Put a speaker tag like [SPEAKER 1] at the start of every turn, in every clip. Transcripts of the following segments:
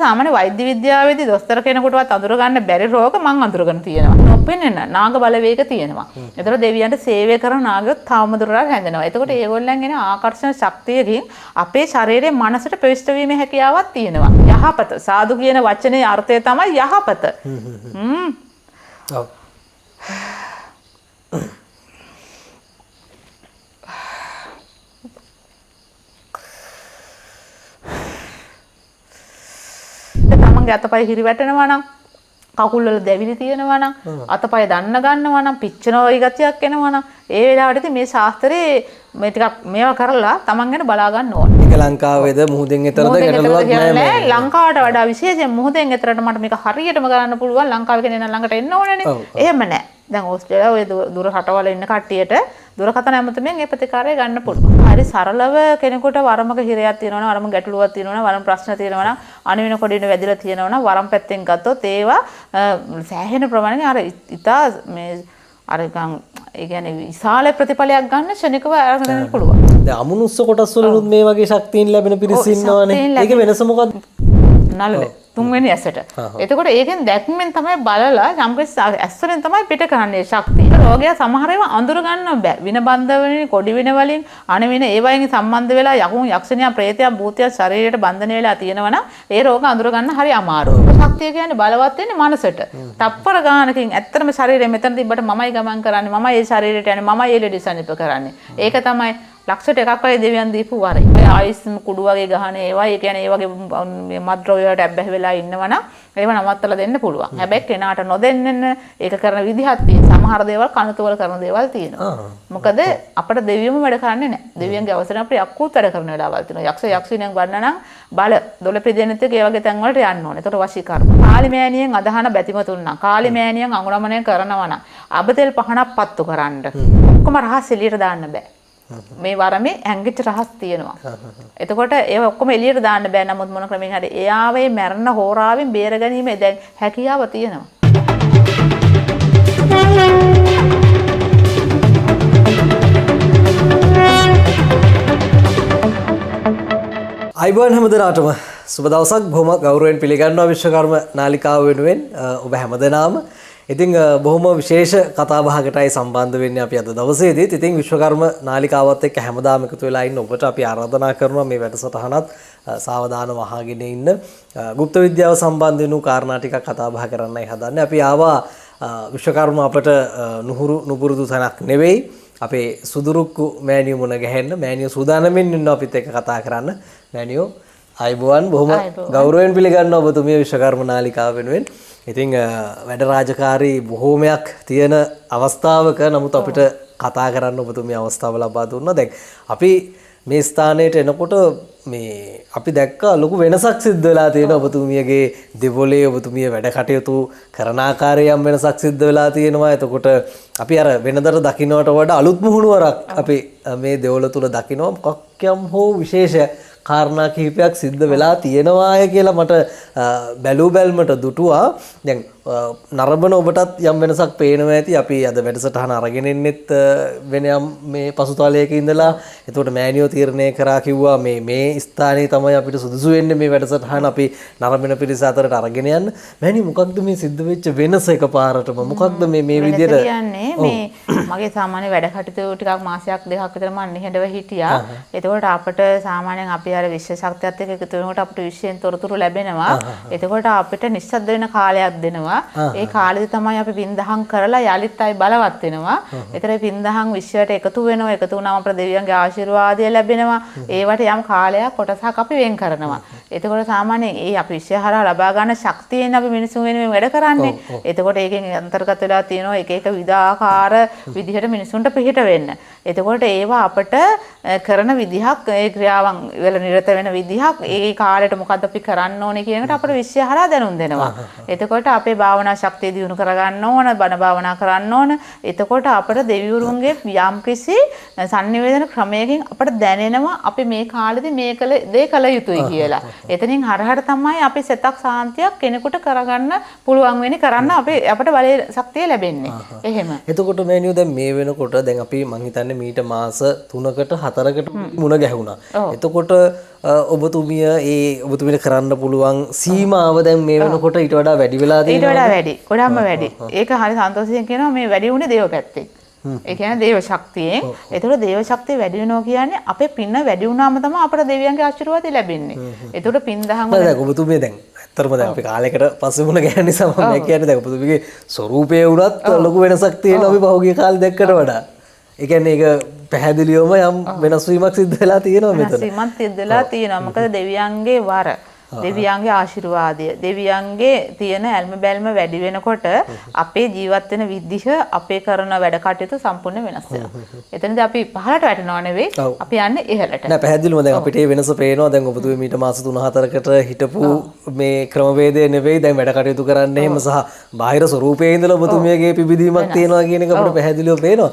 [SPEAKER 1] සාමාන්‍ය වෛද්‍ය විද්‍යාවේදී දොස්තර කෙනෙකුටවත් අඳුර ගන්න බැරි රෝග මං අඳුරගෙන තියෙනවා. නොපෙනෙන නාග බලවේග තියෙනවා. ඒතර දෙවියන්ට සේවය කරන නාගයෝ තවම දුරට හැදෙනවා. එතකොට ඒගොල්ලන් එන ආකර්ෂණ ශක්තියකින් අපේ ශරීරයේ මනසට ප්‍රවිෂ්ඨ වීමේ හැකියාවක් තියෙනවා. යහපත. සාදු කියන වචනේ අර්ථය තමයි යහපත. ඔව්. තමන්ගේ අතපය හිරි වැටෙනවා නම්, කකුල් වල දැවිලි තියෙනවා නම්, අතපය දන්න ගන්නවා නම්, පිච්චෙන වගේ ගතියක් එනවා නම්, ඒ වෙලාවට ඉතින් මේ ශාස්ත්‍රයේ මේ ටිකක් මේවා කරලා තමන් ගැන බලා ගන්න ඕන.
[SPEAKER 2] ඒක ලංකාවේද මුහුදෙන් එතරද ගැටලුවක් නෑ.
[SPEAKER 1] ලංකාවට වඩා විශේෂයෙන් මුහුදෙන් එතරට මට මේක හරියටම කරන්න පුළුවන්. ලංකාවේ කෙනෙක් නම් ළඟට එන්න ඕනනේ. එහෙම නෑ. දැන් ඕස්ට්‍රේලියාව ඔය දුර රටවල ඉන්න කට්ටියට දුරකථන ඇමතුමෙන් ඒ ප්‍රතිකාරය ගන්න පුළුවන්. හරි සරලව කෙනෙකුට වරමක හිරයක් තියෙනවා නම්, වරම ගැටලුවක් තියෙනවා නම්, වරම ප්‍රශ්න තියෙනවා නම්, අනිවින කොඩින වැදිලා තියෙනවා නම්, වරම් පැත්තෙන් ගත්තොත් ඒවා සෑහෙන ප්‍රමාණයෙන් අර ඉතා මේ අර නිකන් ඒ කියන්නේ විශාල ප්‍රතිඵලයක් ගන්න ක්ෂණිකව අරගෙන යන්න පුළුවන්.
[SPEAKER 2] දැන් අමනුස්ස කොටස් වලිනුත් මේ වගේ ශක්තියින් ලැබෙන පිරිස ඉන්නවනේ. ඒක වෙනස මොකද්ද?
[SPEAKER 1] නළල තුන්වෙනි ඇසට. එතකොට ඒකෙන් දැක්මෙන් තමයි බලලා යම්කිසි ඇස් වලින් තමයි පිට කරන්නේ ශක්තිය. රෝගය සමහර ඒවා අඳුර ගන්න බෑ. වින බන්ධ වලින්, කොඩි වින වලින්, අණ වින ඒ වයින් සම්බන්ධ වෙලා යකුන්, යක්ෂණියා, ප්‍රේතයන්, භූතයන් ශරීරයට බන්ධනය වෙලා තියෙනවා නම් ඒ රෝග අඳුර ගන්න හරි අමාරුයි. ශක්තිය කියන්නේ බලවත් වෙන්නේ මනසට. තප්පර ගානකින් ඇත්තටම ශරීරය මෙතන තිබ්බට මමයි ගමන් කරන්නේ, මමයි ඒ ශරීරයට යන්නේ, මමයි ඒ ලෙඩ සනීප කරන්නේ. ඒක තමයි ලක්ෂයට එකක් වගේ දෙවියන් දීපු වරේ. ආයිස් කුඩු වගේ ගහන ඒවා, ඒ කියන්නේ ඒ වගේ මත්ද්‍රව්‍ය වලට ඇබ්බැහි වෙලා ඉන්නවනම් ඒව නවත්තලා දෙන්න පුළුවන්. හැබැයි කෙනාට නොදෙන්න ඒක කරන විදිහක් තියෙනවා. සමහර දේවල් කනතු වල කරන දේවල් තියෙනවා. මොකද අපිට දෙවියොම වැඩ කරන්නේ නැහැ. දෙවියන්ගේ අවසරයෙන් අපිට යක්කුත් වැඩ කරන වෙලාවල් තියෙනවා. යක්ෂ යක්ෂිනියන් ගන්න නම් බල දොළ පිදෙනෙත් එක්ක ඒ වගේ තැන් වලට යන්න ඕනේ. ඒතකොට වශීකර්ම. කාලිමෑණියෙන් අදහන බැතිමතුන් නම්, කාලිමෑණියන් අඟුරමණය කරනවා නම් අබතෙල් පහනක් පත්තු කරන්න. ඔක්කොම රහස් එළියට දාන්න බෑ. මේ වරමේ හැංගිච්ච රහස් තියෙනවා. එතකොට ඒව ඔක්කොම එළියට දාන්න බෑ. නමුත් මොන ක්‍රමෙන් හරි එයාව ඒ මරණ හෝරාවෙන් බේර ගැනීමේ දැන් හැකියාව තියෙනවා.
[SPEAKER 2] අයිබෝන් හැමදෙනාටම සුබ දවසක්. බොහොම ගෞරවයෙන් පිළිගන්නවා විශ්වකර්ම නාලිකාව වෙනුවෙන් ඔබ හැමදෙනාම. ඉතින් බොහොම විශේෂ කතා බහකටයි සම්බන්ධ වෙන්නේ අපි අද දවසේදීත්. ඉතින් විශ්වකර්ම නාලිකාවත් එක්ක හැමදාම එකතු වෙලා ඉන්න ඔබට අපි ආරාධනා කරනවා මේ වැඩසටහනත් සාවධානව අහගෙන ඉන්න. ගුප්ත විද්‍යාව සම්බන්ධ වෙනු කාරණා ටිකක් කතා බහ කරන්නයි හදන්නේ. අපි ආවා විශ්වකර්ම අපට නුහුරු නුපුරුදු තැනක් නෙවෙයි. අපේ සුදුරුක්කු මෑණියෝ මුණ ගැහෙන්න. මෑණියෝ සූදානම්ෙන් ඉන්නවා අපිත් එක්ක කතා කරන්න. මෑණියෝ ආයුබෝවන්. බොහොම ගෞරවයෙන් පිළිගන්නවා ඔබතුමිය විශ්වකර්ම නාලිකාව වෙනුවෙන්. ඉතින් වැඩ රාජකාරී බොහෝමයක් තියෙන අවස්ථාවක නමුත් අපිට කතා කරන්න ඔබතුමිය අවස්ථාව ලබා දුන්නා. දැන් අපි මේ ස්ථානයට එනකොට මේ අපි දැක්කා ලොකු වෙනසක් සිද්ධ වෙලා තියෙනවා. ඔබතුමියගේ දෙවොලේ ඔබතුමිය වැඩ කටයුතු කරන ආකාරය යම් වෙනසක් සිද්ධ වෙලා තියෙනවා. එතකොට අපි අර වෙනදට දකින්නට වඩා අලුත් මුහුණුවරක් අපි මේ දෙවොල තුල දකිනවා. මොකක් යම් හෝ විශේෂ කාරණා කිහිපයක් සිද්ධ වෙලා තියෙනවාය කියලා මට බැලූ බැල්මට දුටුවා. දැන් නරඹන ඔබටත් යම් වෙනසක් පේනවා ඇති. අපි අද වැඩසටහන අරගෙන එන්නෙත් වෙන යම් මේ පසුතලයක ඉඳලා. එතකොට මෑණියෝ තීරණය කරා කිව්වා මේ මේ ස්ථානයේ තමයි අපිට සුදුසු වෙන්නේ මේ වැඩසටහන අපි නරඹන පිරිස අතරට අරගෙන යන්න. මෑණියෝ මොකක්ද මේ සිද්ධ වෙච්ච වෙනස එකපාරටම? මොකක්ද මේ මේ විදියට
[SPEAKER 1] කියන්නේ? මේ මගේ සාමාන්‍ය වැඩ කටයුතු ටිකක් මාසයක් දෙකක් විතර මම නිහඬව හිටියා. එතකොට අපිට සාමාන්‍යයෙන් අපි අර විශ්ව ශක්තියත් එක්ක එකතු වෙනකොට අපිට විශ්වයෙන් තොරතුරු ලැබෙනවා. එතකොට අපිට නිස්සද්ද වෙන කාලයක් දෙනවා. ඒ කාලෙදි තමයි අපි පින්දහම් කරලා යලිත් ආයි බලවත් වෙනවා. ඒතර පින්දහම් විශ්වයට එකතු වෙනවා. එකතු වුණාම අපිට දෙවියන්ගේ ආශිර්වාදය ලැබෙනවා. ඒවට යම් කාලයක් කොටසක් අපි වෙන් කරනවා. එතකොට සාමාන්‍යයෙන් ඒ අපි විශ්වය හරහා ලබා ගන්න ශක්තියෙන් අපි මිනිසුන් වෙනුවෙන් වැඩ කරන්නේ. එතකොට ඒකෙන් අන්තර්ගත වෙලා තියෙනවා එක එක විවිධාකාර විදිහට මිනිසුන්ට පිහිට වෙන්න. එතකොට ඒවා අපිට කරන විදිහක්, ඒ ක්‍රියාවන් වල නිරත වෙන විදිහක්, ඒ කාලයට මොකද්ද අපි කරන්න ඕනේ කියන එකට අපිට විශ්වය හරහා දැනුම් දෙනවා. එතකොට අපේ භාවනා ශක්තිය දියුණු කරගන්න ඕන, බණ භාවනා කරන්න ඕන. එතකොට අපිට දෙවිවරුන්ගේ යම්කිසි සංනිවේදන ක්‍රමයකින් අපිට දැනෙනවා අපි මේ කාලෙදි මේ කළ දේ කළ යුතුයි කියලා. එතනින් හරහට තමයි අපි සෙතක් සාන්තියක් කෙනෙකුට කරගන්න පුළුවන් වෙන්නේ, කරන්න අපේ අපිට බලය ශක්තිය ලැබෙන්නේ. එහෙම.
[SPEAKER 2] එතකොට මෑණියෝ දැන් මේ වෙනකොට දැන් අපි මං හිතන්නේ මීට මාස 3කට 4කට මුණ ගැහුණා. එතකොට ඔබතුමිය ඒ ඔබතුමියට කරන්න පුළුවන් සීමාව දැන් මේ වෙනකොට ඊට වඩා වැඩි වෙලා
[SPEAKER 1] ඊට
[SPEAKER 2] තියෙනවා.
[SPEAKER 1] වඩා වැඩි, ගොඩක්ම වැඩි. ඒක හරි සන්තෝෂයෙන් කියනවා මේ වැඩි වුණේ දේව පැත්තෙන්. ඒ කියන්නේ දේව ශක්තියෙන්. ඒතකොට දේව ශක්තිය වැඩි වෙනවා කියන්නේ අපේ පින වැඩි වුණාම තමයි අපට දෙවියන්ගේ ආශිර්වාදය ලැබෙන්නේ. ඒතකොට පින් දහම්
[SPEAKER 2] නෑ දැන් ඔබතුමිය දැන් ඇත්තටම දැන් අපි කාලයකට පස්සේ වුණ ගැන නිසා මම මේ කියන්නේ දැන් ඔබතුමියගේ ස්වරූපය වුණත් ලොකු වෙනසක් තියෙනවා අපි පහුගිය කාලේ දැක්කට වඩා. ඒ කියන්නේ ඒක පැහැදිලිවම යම් වෙනස් වීමක් සිද්ධ වෙලා තියෙනවා මෙතන.
[SPEAKER 1] වෙනස් වීමක් සිද්ධ වෙලා තියෙනවා. මොකද දෙවියන්ගේ වර, දෙවියන්ගේ ආශිර්වාදය, දෙවියන්ගේ තියෙන ඇල්ම බැල්ම වැඩි වෙනකොට අපේ ජීවත් වෙන විදිහ, අපේ කරන වැඩ කටයුතු සම්පූර්ණ වෙනස් වෙනවා. එතනදී අපි පහළට වැටෙනව නෙවෙයි, අපි යන්නේ ඉහළට.
[SPEAKER 2] නෑ පැහැදිලිවම දැන් අපිට මේ වෙනස පේනවා. දැන් ඔබතුමිය මීට මාස 3-4කට හිටපු මේ ක්‍රමවේදය නෙවෙයි දැන් වැඩ කටයුතු කරන්නේ එහෙම සහ බාහිර ස්වරූපයේ ඉඳලා ඔබතුමියගේ පිබිදීමක් තියෙනවා කියන එක අපිට පැහැදිලිව පේනවා.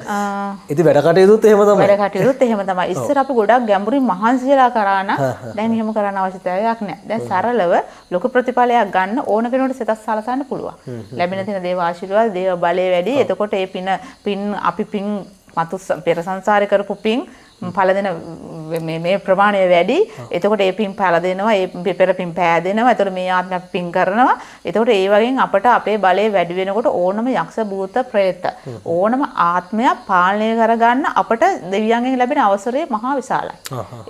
[SPEAKER 2] ඉතින් වැඩ කටයුතුත් එහෙම තමයි.
[SPEAKER 1] වැඩ කටයුතුත් එහෙම තමයි. ඉස්සර අපි ගොඩක් ගැඹුරින් මහන්සි වෙලා කරා නම් දැන් එහෙම කරන්න අවශ්‍යතාවයක් නෑ. දැන් සරලව ලොකු ප්‍රතිඵලයක් ගන්න ඕන කෙනෙකුට සිතක් සලසන්න පුළුවන්. ලැබෙන තියෙන දේව ආශිර්වාද, දේව බලය වැඩි. එතකොට ඒ පින අපි පින් මතු පෙර සංසාරේ කරපු පින් ඵල දෙන මේ ප්‍රමාණය වැඩි. එතකොට ඒ පින් ඵල දෙනවා, ඒ පෙර පින් පෑදෙනවා. එතකොට මේ ආත්මයක් පින් කරනවා. එතකොට ඒ වගේන් අපට අපේ බලය වැඩි වෙනකොට ඕනම යක්ෂ භූත ප්‍රේත ඕනම ආත්මයක් පාලනය කරගන්න අපට දෙවියන්ගෙන් ලැබෙන අවසරය මහා විශාලයි.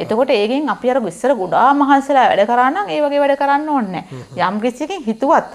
[SPEAKER 1] එතකොට ඒකෙන් අපි අර ඉස්සර ගොඩාක් මහන්සිලා වැඩ කරා නම් ඒ වගේ වැඩ කරන්න ඕනේ නැහැ. යම් කිසිකින් හිතුවත්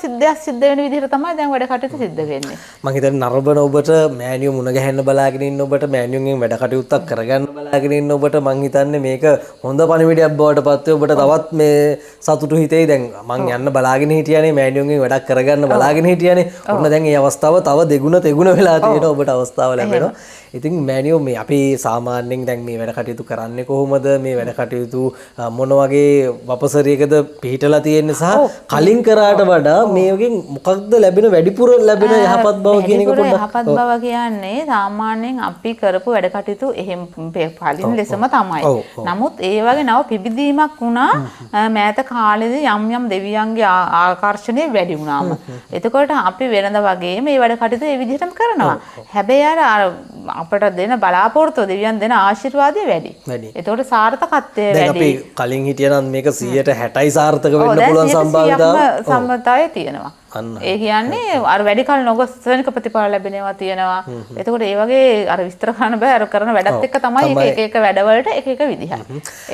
[SPEAKER 1] සිද්ධයක් සිද්ධ වෙන විදිහට තමයි දැන් වැඩ කටයුතු සිද්ධ වෙන්නේ.
[SPEAKER 2] මං හිතන්නේ නරඹන ඔබට මෑණියෝ මුණ ගැහෙන්න බලාගෙන ඉන්න ඔබට මෑණියෝගෙන් වැඩ කටයුත්තක් කරගන්න බලාගෙන ඉන්න ඔබට මං හිතන්නේ මේක හොඳ පණිවිඩයක් බවට පත් වෙයි. ඔබට තවත් මේ සතුටු හිතෙයි. දැන් මං යන්න බලාගෙන හිටියානේ, මෑණියෝගෙන් වැඩක් කරගන්න බලාගෙන හිටියානේ. ඔන්න දැන් මේ අවස්ථාව තව දෙගුණ තෙගුණ වෙලා තියෙනවා. ඔබට අවස්ථාව ලැබෙනවා. ඉතින් මෑණියෝ මේ අපි සාමාන්‍යයෙන් දැන් මේ වැඩ කටයුතු කරන්නේ කොහොමද? මේ වැඩ කටයුතු මොන වගේ වපසරියකද පිහිටලා තියෙන්නේ සහ කලින් කරාට වඩා මේ වගේ මොකක්ද ලැබෙන වැඩිපුර ලැබෙන යහපත් බව කියන එක පොඩ්ඩක්.
[SPEAKER 1] යහපත් බව කියන්නේ සාමාන්‍යයෙන් අපි කරපු වැඩ කටයුතු එහෙම පලින් ලෙසම තමයි. නමුත් ඒ වගේ නව පිබිදීමක් වුණා මෑත කාලේදී යම් යම් දෙවියන්ගේ ආකර්ෂණය වැඩි වුණාම. එතකොට අපි වෙනද වගේ මේ වැඩ කටයුතු ඒ විදිහටම කරනවා. හැබැයි අර අපට දෙන බලාපොරොත්තු දෙවියන් දෙන ආශිර්වාදය වැඩි. එතකොට සාර්ථකත්වය වැඩි. දැන්
[SPEAKER 2] අපි කලින් හිටියනම් මේක 160යි සාර්ථක වෙන්න පුළුවන්
[SPEAKER 1] සම්භාවිතාවය තියෙනවා. ඒ කියන්නේ අර වැඩි කල නොගොස් ශ්‍රේණික ප්‍රතිඵල ලැබෙන ඒවා තියෙනවා. එතකොට ඒ වගේ අර විස්තර කරන්න බෑ. අර කරන වැඩත් එක්ක තමයි එක එක වැඩවලට එක එක විදිහයි.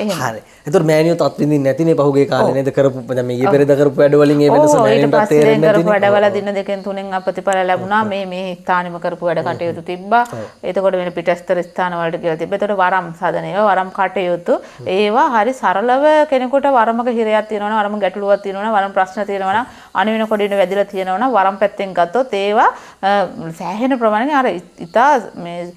[SPEAKER 1] එහෙම.
[SPEAKER 2] හරි. එතකොට මෑණියෝ තත් විඳින්න නැතිනේ පහුගිය කාලේ නේද කරපු දැන් මේ ඊයේ පෙරේද කරපු වැඩ වලින් ඒ වෙනස මෑණියන්ටත් තේරෙන්නේ නැතිනේ.
[SPEAKER 1] කරපු වැඩවල දින දෙකෙන් තුනෙන් ප්‍රතිඵල ලැබුණා. මේ මේ ස්ථානෙම කරපු වැඩ කටයුතු තිබ්බා. එතකොට වෙන පිටස්තර ස්ථාන වලට කියලා තිබ්බා. එතකොට වරම් සදන ඒවා, වරම් කටයුතු ඒවා හරි සරලව කෙනෙකුට වරමක හිරයක් තියෙනවා නම්, වරම ගැටලුවක් තියෙනවා නම්, වරම ප්‍රශ්න තියෙනවා නම්, අනිවෙන කොඩින වැදිලා තියෙනවා නම් වරම් පැත්තෙන් ගත්තොත් ඒවා සෑහෙන ප්‍රමාණයෙන් අර ඉතා මේ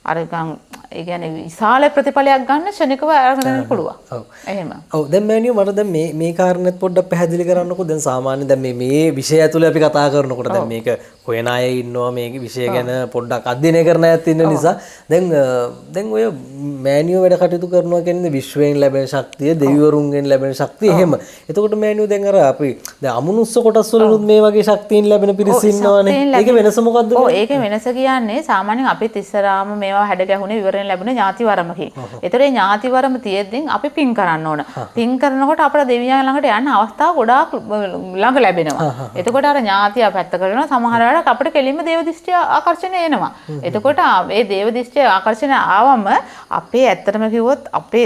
[SPEAKER 1] අර නිකන් ඒ කියන්නේ විශාල ප්‍රතිඵලයක් ගන්න ක්ෂණිකව අරගෙන ගන්න පුළුවන්.
[SPEAKER 2] ඔව්.
[SPEAKER 1] එහෙම.
[SPEAKER 2] ඔව් දැන් මෑණියෝ මට දැන් මේ මේ කාරණේත් පොඩ්ඩක් පැහැදිලි කරන්නකෝ. දැන් සාමාන්‍ය දැන් මේ මේ විෂය ඇතුලේ අපි කතා කරනකොට දැන් මේක හොයන අය ඉන්නවා, මේ විෂය ගැන පොඩ්ඩක් අධ්‍යයනය කරන අයත් ඉන්න නිසා දැන් දැන් ඔය මෑණියෝ වැඩ කටයුතු කරනවා කියන්නේ විශ්වයෙන් ලැබෙන ශක්තිය, දෙවිවරුන්ගෙන් ලැබෙන ශක්තිය එහෙම. එතකොට මෑණියෝ දැන් අර අපි දැන් අමනුෂ්‍ය කොටස් වලුත් මේ වගේ ශක්තියින් ලැබෙන පිරිස ඉන්නවනේ. ඒකේ වෙනස මොකද්ද?
[SPEAKER 1] ඔව් ඒකේ වෙනස කියන්නේ සාමාන්‍යයෙන් අපිත් ඉස්සරහාම මේවා හැඩ ගැහුනේ විවරණ ලැබුණේ ඥාති වරමකින්. ඒතර ඒ ඥාති වරම තියෙද්දින් අපි පින් කරන්න ඕන. පින් කරනකොට අපේ දෙවියන් ළඟට යන්න අවස්ථාව ගොඩාක් ළඟ ලැබෙනවා. එතකොට අර ඥාතිය පැත්ත කරනවා. සමහර වෙලාවට අපිට කෙලින්ම දේව දෘෂ්ටි ආකර්ෂණය එනවා. එතකොට මේ දේව දෘෂ්ටි ආකර්ෂණය ආවම අපේ ඇත්තටම කිව්වොත් අපේ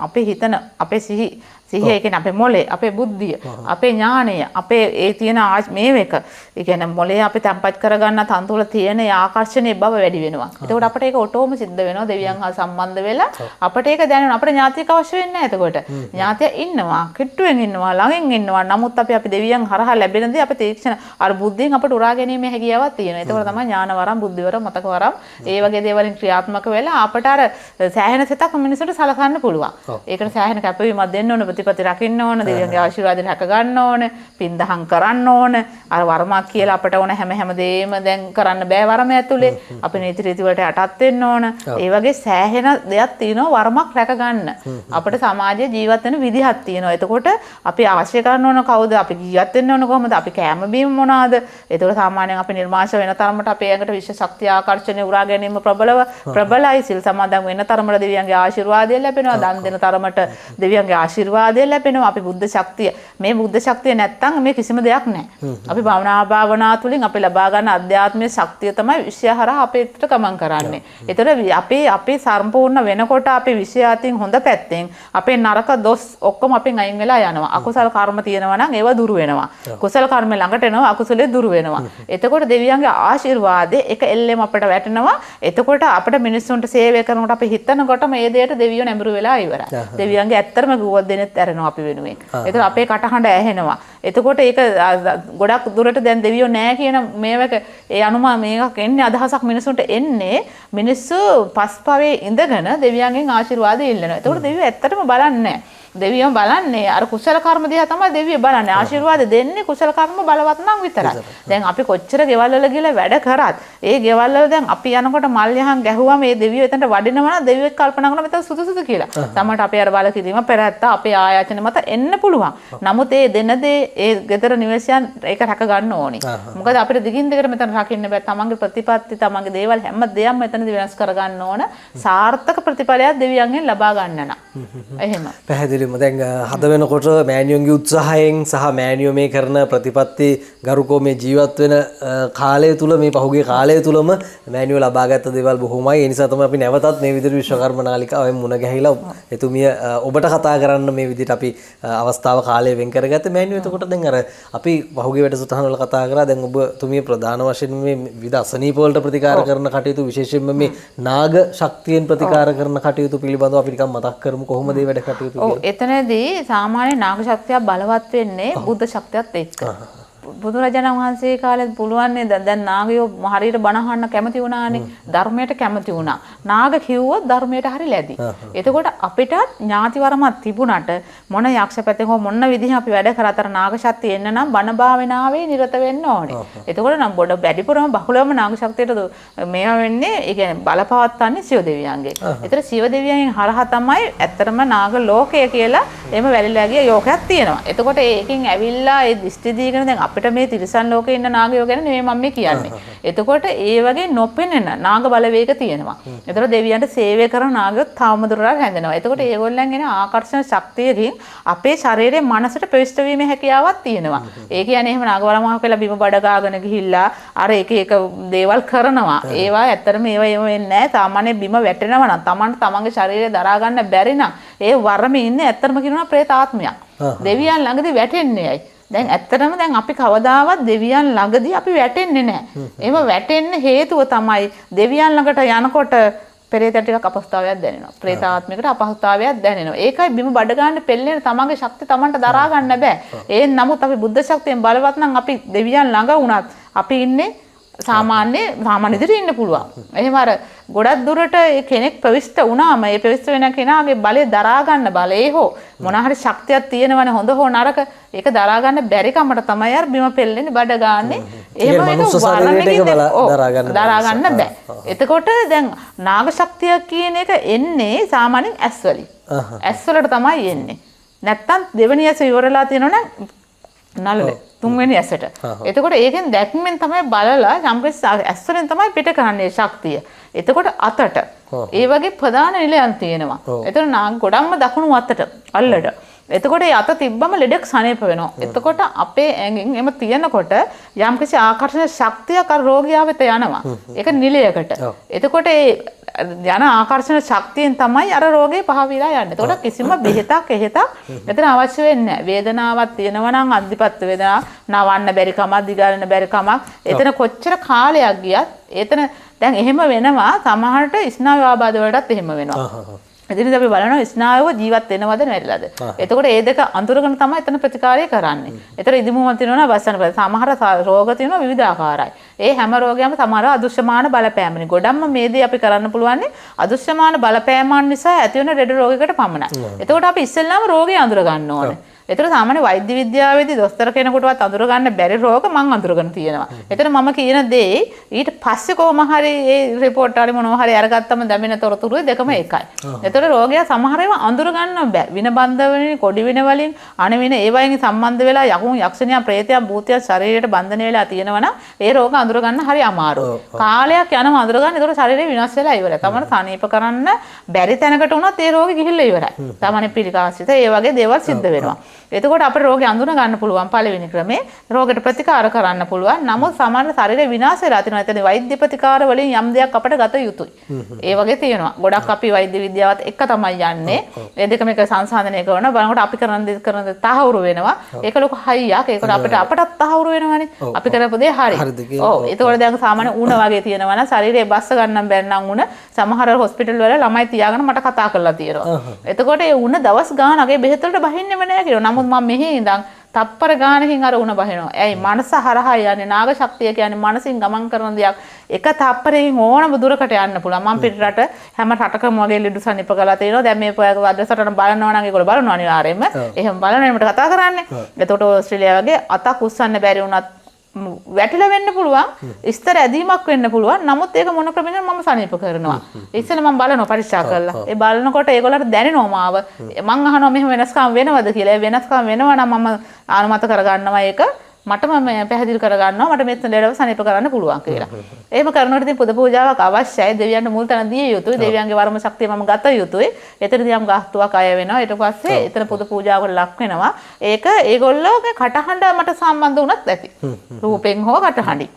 [SPEAKER 1] අපේ හිතන අපේ සිහි සිහිය, ඒ කියන්නේ අපේ මොලේ, අපේ බුද්ධිය, අපේ ඥානය, අපේ ඒ තියෙන මේ එක, ඒ කියන්නේ මොලේ අපි තැම්පත් කරගන්න තන්තු වල තියෙන ඒ ආකර්ෂණයේ බව වැඩි වෙනවා. එතකොට අපිට ඒක ඔටෝම සිද්ධ වෙනවා දෙවියන් හා සම්බන්ධ වෙලා. අපිට ඒක දැනෙනවා. අපිට ඥාතියක් අවශ්‍ය වෙන්නේ නැහැ. එතකොට ඥාතිය ඉන්නවා, කිට්ටුවෙන් ඉන්නවා, ළඟින් ඉන්නවා. නමුත් අපි අපි දෙවියන් හරහා ලැබෙන දේ අපි තීක්ෂණ අර බුද්ධියෙන් අපිට උරා ගැනීමේ හැකියාවක් තියෙනවා. එතකොට තමයි ඥාන වරම්, බුද්ධි වරම්, මතක වරම් ඒ වගේ දේවලින් ක්‍රියාත්මක වෙලා අපට අර සෑහෙන සිතක් මිනිසුන්ට සලකන්න පුළුවන්. ඒකට සෑහෙන කැපවීමක් දෙන්න ඕන, ප්‍රතිපත්ති රකින්න ඕන, දෙවියන්ගේ ආශිර්වාද රැක ගන්න ඕන, පින් දහම් කරන්න ඕන. අර වරමක් කියලා අපට ඕන හැම හැම දෙයක්ම දැන් කරන්න බෑ වරම ඇතුලේ. අපි නීති රීති වලට යටත් වෙන්න ඕන. ඒ වගේ සෑහෙන දෙයක් තියෙනවා වරමක් රැක ගන්න. අපිට සමාජයේ ජීවත් වෙන විදිහක් තියෙනවා. එතකොට අපි අවශ්‍ය කරන්න ඕන කවුද? අපි ජීවත් වෙන්න ඕන කොහොමද? අපි කෑම බීම මොනවාද? එතකොට සාමාන්‍යයෙන් අපි නිර්මාංශ වෙන තරමට අපේ ඇඟට විශ්ව ශක්තිය ආකර්ෂණය උරා ගැනීම ප්‍රබලයි. සිල් සමාදන් වෙන තරමට දෙවියන්ගේ ආශිර්වාදය ලැබෙනවා. දන් දෙන තරමට දෙවියන්ගේ ආශිර්වාදය ලැබෙනවා. අපි බුද්ධ ශක්තිය, මේ බුද්ධ ශක්තිය නැත්තම් මේ කිසිම දෙයක් නැහැ. අපි භාවනා තුලින් අපි ලබා ගන්න අධ්‍යාත්මීය ශක්තිය තමයි විශ්ය හරහා අපේ එකට ගමන් කරන්නේ. ඒතර අපේ සම්පූර්ණ වෙනකොට අපේ විශ්ය අතින් හොඳ පැත්තෙන් අපේ නරක දොස් ඔක්කොම අපෙන් අයින් වෙලා යනවා. අකුසල කර්ම තියෙනවා නම් ඒවා දුරු වෙනවා. කුසල කර්ම ළඟට එනවා, අකුසලේ දුරු වෙනවා. එතකොට දෙවියන්ගේ ආශිර්වාදය එක එල්ලෙම අපට වැටෙනවා. එතකොට අපිට මිනිස්සුන්ට සේවය කරනකොට අපි හිතනකොට මේ දෙයට දෙවියෝ නැඹුරු වෙලා ඉවරයි. දෙවියන්ගේ ඇත්තටම ගුවක් දෙනෙත් ඇරෙනවා අපි වෙනුවෙන්. එතකොට අපේ කටහඬ ඇහෙනවා. එතකොට ඒක ගොඩක් දුරට දැන් දෙවියෝ නෑ කියන මේවක ඒ අනුමා මේකක් එන්නේ, අදහසක් මිනිස්සුන්ට එන්නේ. මිනිස්සු පස්පවේ ඉඳගෙන දෙවියන්ගෙන් ආශිර්වාද ඉල්ලනවා. එතකොට දෙවියෝ ඇත්තටම බලන්නේ නෑ. දෙවියන් බලන්නේ අර කුසල කර්ම දිහා තමයි දෙවියෝ බලන්නේ. ආශිර්වාද දෙන්නේ කුසල කර්ම බලවත් නම් විතරයි. දැන් අපි කොච්චර ගෙවල් වල ගිහලා වැඩ කරත් ඒ ගෙවල් වල දැන් අපි යනකොට මල් යහන් ගැහුවම ඒ දෙවියෝ එතනට වඩිනවා නම් දෙවියෝ කල්පනා කරනවා මෙතන සුදුසුද කියලා. සමහරට අපේ අර බල කිරීම පෙරහැත්ත අපේ ආයාචන මත එන්න පුළුවන්. නමුත් ඒ දෙන දේ ඒ ගෙදර නිවසියන් ඒක රැක ගන්න ඕනි. මොකද අපිට දිගින් දිගට මෙතන රකින්න බෑ. තමන්ගේ ප්‍රතිපත්ති, තමන්ගේ දේවල් හැම දෙයක්ම මෙතනදි වෙනස් කරගන්න ඕන. සාර්ථක ප්‍රතිඵලයක් දෙවියන්ගෙන් ලබා ගන්න නම්. එහෙම.
[SPEAKER 2] පැහැදිලිවම දැන් හද වෙනකොට මෑණියන්ගේ උත්සාහයෙන් සහ මෑණියෝ මේ කරන ප්‍රතිපත්ති ගරුකෝ මේ ජීවත් වෙන කාලය තුල, මේ පහුගිය කාලය තුලම මෑණියෝ ලබාගත් දේවල් බොහොමයි. ඒ නිසා තමයි අපි නැවතත් මේ විදිහට විශ්වකර්ම නාලිකාවෙන් මුණ ගැහිලා එතුමිය ඔබට කතා කරන්න මේ විදිහට අපි අවස්ථාව කාලය වෙන් කරගත්තේ. මෑණියෝ එතකොට දැන් අර අපි පහුගිය වැඩසටහන වල කතා කරා, දැන් ඔබතුමිය ප්‍රධාන වශයෙන් මේ විවිධ අසනීප වලට ප්‍රතිකාර කරන කටයුතු, විශේෂයෙන්ම මේ නාග ශක්තියෙන් ප්‍රතිකාර කරන කටයුතු පිළිබඳව අපි නිකන් මතක් කරමු කොහොමද මේ වැඩ කටයුතු කියලා.
[SPEAKER 1] එතනදී සාමාන්‍ය නාග ශක්තිය බලවත් වෙන්නේ බුද්ධ ශක්තියත් එක්ක. බුදුරජාණන් වහන්සේ කාලෙත් පුළුවන් නේද? දැන් නාගයෝ හරියට බණ අහන්න කැමති වුණානේ, ධර්මයට කැමති වුණා. නාග කිව්වොත් ධර්මයට හරි ලැබි. එතකොට අපිටත් ඥාතිවරමක් තිබුණාට මොන යක්ෂ පැත්තෙන් හෝ මොන විදිහෙන් අපි වැඩ කරත් අර නාග ශක්තිය එන්න නම් බණ භාවනාවේ නිරත වෙන්න ඕනේ. එතකොට නම් බොඩ වැඩිපුරම බහුලවම නාග ශක්තියට මේවා වෙන්නේ, ඒ කියන්නේ බලපවත්වන්නේ සිව දෙවියන්ගේ. ඒතර සිව දෙවියන්ගෙන් හරහා තමයි ඇත්තටම නාග ලෝකය කියලා එහෙම වැලිලා ගිය යෝගයක් තියෙනවා. එතකොට ඒකෙන් ඇවිල්ලා ඒ දෘෂ්ටි දීගෙන දැන් අපිට මේ තිරිසන් ලෝකේ ඉන්න නාගයෝ ගැන නෙමෙයි මම මේ කියන්නේ. එතකොට ඒ වගේ නොපෙනෙන නාග බලවේග තියෙනවා. එතකොට දෙවියන්ට සේවය කරන නාගයෝ තවම දුරට හැඳෙනවා. එතකොට ඒගොල්ලන් එන ආකර්ෂණ ශක්තියකින් අපේ ශරීරයේ මනසට ප්‍රවිෂ්ඨ වීමේ හැකියාවක් තියෙනවා. ඒ කියන්නේ එහෙම නාග බලමහක් වෙලා බිම බඩ ගාගෙන ගිහිල්ලා අර එක එක දේවල් කරනවා. ඒවා ඇත්තටම ඒවා එහෙම වෙන්නේ නැහැ. සාමාන්‍ය බිම වැටෙනවා නම් තමන්ට තමන්ගේ ශරීරය දරා ගන්න බැරි නම් ඒ වරමේ ඉන්නේ ඇත්තටම කියනවා ප්‍රේත ආත්මයක්. දෙවියන් ළඟදී වැටෙන්නේ ඇයි? දැන් ඇත්තටම දැන් අපි කවදාවත් දෙවියන් ළඟදී අපි වැටෙන්නේ නැහැ. එහෙම වැටෙන්න හේතුව තමයි දෙවියන් ළඟට යනකොට පෙරේතට ටිකක් අපහසුතාවයක් දැනෙනවා. ප්‍රේත ආත්මයකට අපහසුතාවයක් දැනෙනවා. ඒකයි බිම බඩ ගන්න පෙල්ලෙන තමන්ගේ ශක්තිය තමන්ට දරා ගන්න බෑ. ඒ නමුත් අපි බුද්ධ ශක්තියෙන් බලවත් නම් අපි දෙවියන් ළඟ වුණත් අපි ඉන්නේ සාමාන්‍ය විදිහට ඉන්න පුළුවන්. එහෙම අර ගොඩක් දුරට ඒ කෙනෙක් ප්‍රවිෂ්ඨ වුණාම ඒ ප්‍රවිෂ්ඨ වෙන කෙනාගේ බලය දරා ගන්න බලය හෝ මොන හරි ශක්තියක් තියෙනවනේ, හොඳ හෝ නරක, ඒක දරා ගන්න බැරි කමට තමයි අර බිම පෙල්ලෙන්නේ, බඩ ගාන්නේ. එහෙම ඒක දරා ගන්න බෑ. එතකොට දැන් නාග ශක්තිය කියන එක එන්නේ සාමාන්‍යයෙන් ඇස් වලින්. ඇස් වලට තමයි එන්නේ. නැත්තම් දෙවෙනි ඇස ඉවරලා තියෙනවනම් නළල තුන්වෙනි ඇසට. එතකොට ඒකෙන් දැක්මෙන් තමයි බලලා යම්කිසි ඇස් වලින් තමයි පිට කරන්නේ ශක්තිය. එතකොට අතට ඒ වගේ ප්‍රධාන නිලයන් තියෙනවා. එතකොට නාග ගොඩක්ම දකුණු අතට අල්ලට. එතකොට ඒ අත තිබ්බම ලෙඩක් සනීප වෙනවා. එතකොට අපේ ඇඟෙන් එම තියෙනකොට යම්කිසි ආකර්ෂණ ශක්තියක් අර රෝගියා වෙත යනවා. ඒක නිලයකට. එතකොට ඒ යන ආකර්ෂණ ශක්තියෙන් තමයි අර රෝගේ පහ වෙලා යන්නේ. එතකොට කිසිම බෙහෙතක් එහෙතක් එතන අවශ්‍ය වෙන්නේ නැහැ. වේදනාවක් තියෙනවා නම් අධිපත් වේදනාවක්, නවන්න බැරි කමක්, දිගාරන්න බැරි කමක්. එතන කොච්චර කාලයක් ගියත් එතන දැන් එහෙම වෙනවා. සමහරට ස්නායු ආබාධ වලටත් එහෙම වෙනවා. එතනදී අපි බලනවා ස්නායුව ජීවත් වෙනවද නැරිලාද. එතකොට ඒ දෙක අඳුරගෙන තමයි එතන ප්‍රතිකාරය කරන්නේ. එතන ඉදිමුමක් තියෙනවා නම් බස්සන බල. සමහර රෝග තියෙනවා විවිධාකාරයි. ඒ හැම රෝගයක්ම සමහර අදෘශ්‍යමාන බලපෑමනේ. ගොඩක්ම මේ දේ අපි කරන්න පුළුවන්නේ අදෘශ්‍යමාන බලපෑමන් නිසා ඇති වෙන ලෙඩ රෝගයකට පමණයි. එතකොට අපි ඉස්සෙල්ලාම රෝගය අඳුර ගන්න ඕනේ. ඒතර සාමාන්‍ය වෛද්‍ය විද්‍යාවේදී දොස්තර කෙනෙකුටවත් අඳුර ගන්න බැරි රෝග මං අඳුරගෙන තියෙනවා. ඒතර මම කියන දේ ඊට පස්සේ කොහොම හරි ඒ රිපෝට් හරි මොනවා හරි අරගත්තම දැමෙන තොරතුරු දෙකම එකයි. ඒතර රෝගයා සමහර ඒවා අඳුර ගන්න බෑ. වින බන්ධ වලින්, කොඩි වින වලින්, අණ වින ඒ වයින් සම්බන්ධ වෙලා යකුන්, යක්ෂණියන්, ප්‍රේතයන්, භූතයන් ශරීරයට බන්ධනය වෙලා තියෙනවා නම් ඒ රෝග අඳුර ගන්න හරි අමාරුයි. කාලයක් යනවා අඳුර ගන්න. ඒතර ශරීරය විනාශ වෙලා ඉවරයි. තමන සනීප කරන්න බැරි තැනකට වුණත් ඒ රෝගෙ ගිහිල්ලා ඉවරයි. තමනේ පිළිකාසිත ඒ වගේ දේවල් සිද්ධ වෙනවා. එතකොට අපිට රෝගේ අඳුන ගන්න පුළුවන් පළවෙනි ක්‍රමේ. රෝගෙට ප්‍රතිකාර කරන්න පුළුවන්. නමුත් සමහර ශරීර විනාශ වෙලා තියෙනවා. එතන වෛද්‍ය ප්‍රතිකාර වලින් යම් දෙයක් අපිට ගත යුතුයි. ඒ වගේ තියෙනවා. ගොඩක් අපි වෛද්‍ය විද්‍යාවත් එක්ක තමයි යන්නේ. ඒ දෙකම එක සංසන්දනය කරනවා. බලනකොට අපි කරන දේ කරන දේ තහවුරු වෙනවා. ඒක ලොකු හයියක්. ඒකට අපිට අපටත් තහවුරු වෙනවනේ. අපි කරපු දේ හරි. ඔව්. එතකොට දැන් සාමාන්‍ය උණ වගේ තියෙනවා නම් ශරීරයේ බස්ස ගන්නම් බැරි නම් උණ සමහර හොස්පිටල් වල ළමයි තියාගෙන මට කතා කරලා තියෙනවා. එතකොට ඒ උණ දවස් ගානක් ඒ බෙහෙත් වලට බහින්නෙම නෑ කියනවා. නමුත් මම මෙහි ඉඳන් තප්පර ගානකින් අර උණ බහිනවා. ඇයි මනස හරහා යන්නේ නාග ශක්තිය කියන්නේ මනසින් ගමන් කරන දෙයක්. එක තප්පරකින් ඕනම දුරකට යන්න පුළුවන්. මම පිට රට හැම රටකම වගේ ලෙඩ සනීප කරලා තියෙනවා. දැන් මේ වැඩසටහන බලනවා නම් ඒගොල්ලෝ බලනවා අනිවාර්යයෙන්ම. එහෙම බලනවා මට කතා කරන්නේ. එතකොට ඕස්ට්‍රේලියාව වගේ අතක් උස්සන්න බැරි වුණත් වැටිලා වෙන්න පුළුවන්, ඉස්තර ඇදීමක් වෙන්න පුළුවන්. නමුත් ඒක මොන ක්‍රමයකින්ද මම සනීප කරනවා. ඉස්සෙල්ලා මම බලනවා පරීක්ෂා කරලා. ඒ බලනකොට ඒගොල්ලන්ට දැනෙනවා මාව. මං අහනවා මෙහෙම වෙනස්කම් වෙනවද කියලා. ඒ වෙනස්කම් වෙනවා නම් මම අනුමත කරගන්නවා ඒක. මටම පැහැදිලි කරගන්නවා මට මෙතන ලෙඩව සනීප කරන්න පුළුවන් කියලා. එහෙම කරනකොට ඉතින් පුද පූජාවක් අවශ්‍යයි. දෙවියන්ට මුල් තැන දිය යුතුයි. දෙවියන්ගේ වරම ශක්තිය මම ගත යුතුයි. එතනදී යම් ගාස්තුවක් අය වෙනවා. ඊට පස්සේ එතන පුද පූජාවකට ලක් වෙනවා. ඒක ඒගොල්ලෝගේ කටහඬ මට සම්බන්ධ වුණත් ඇති. රූපෙන් හෝ කටහඬින්.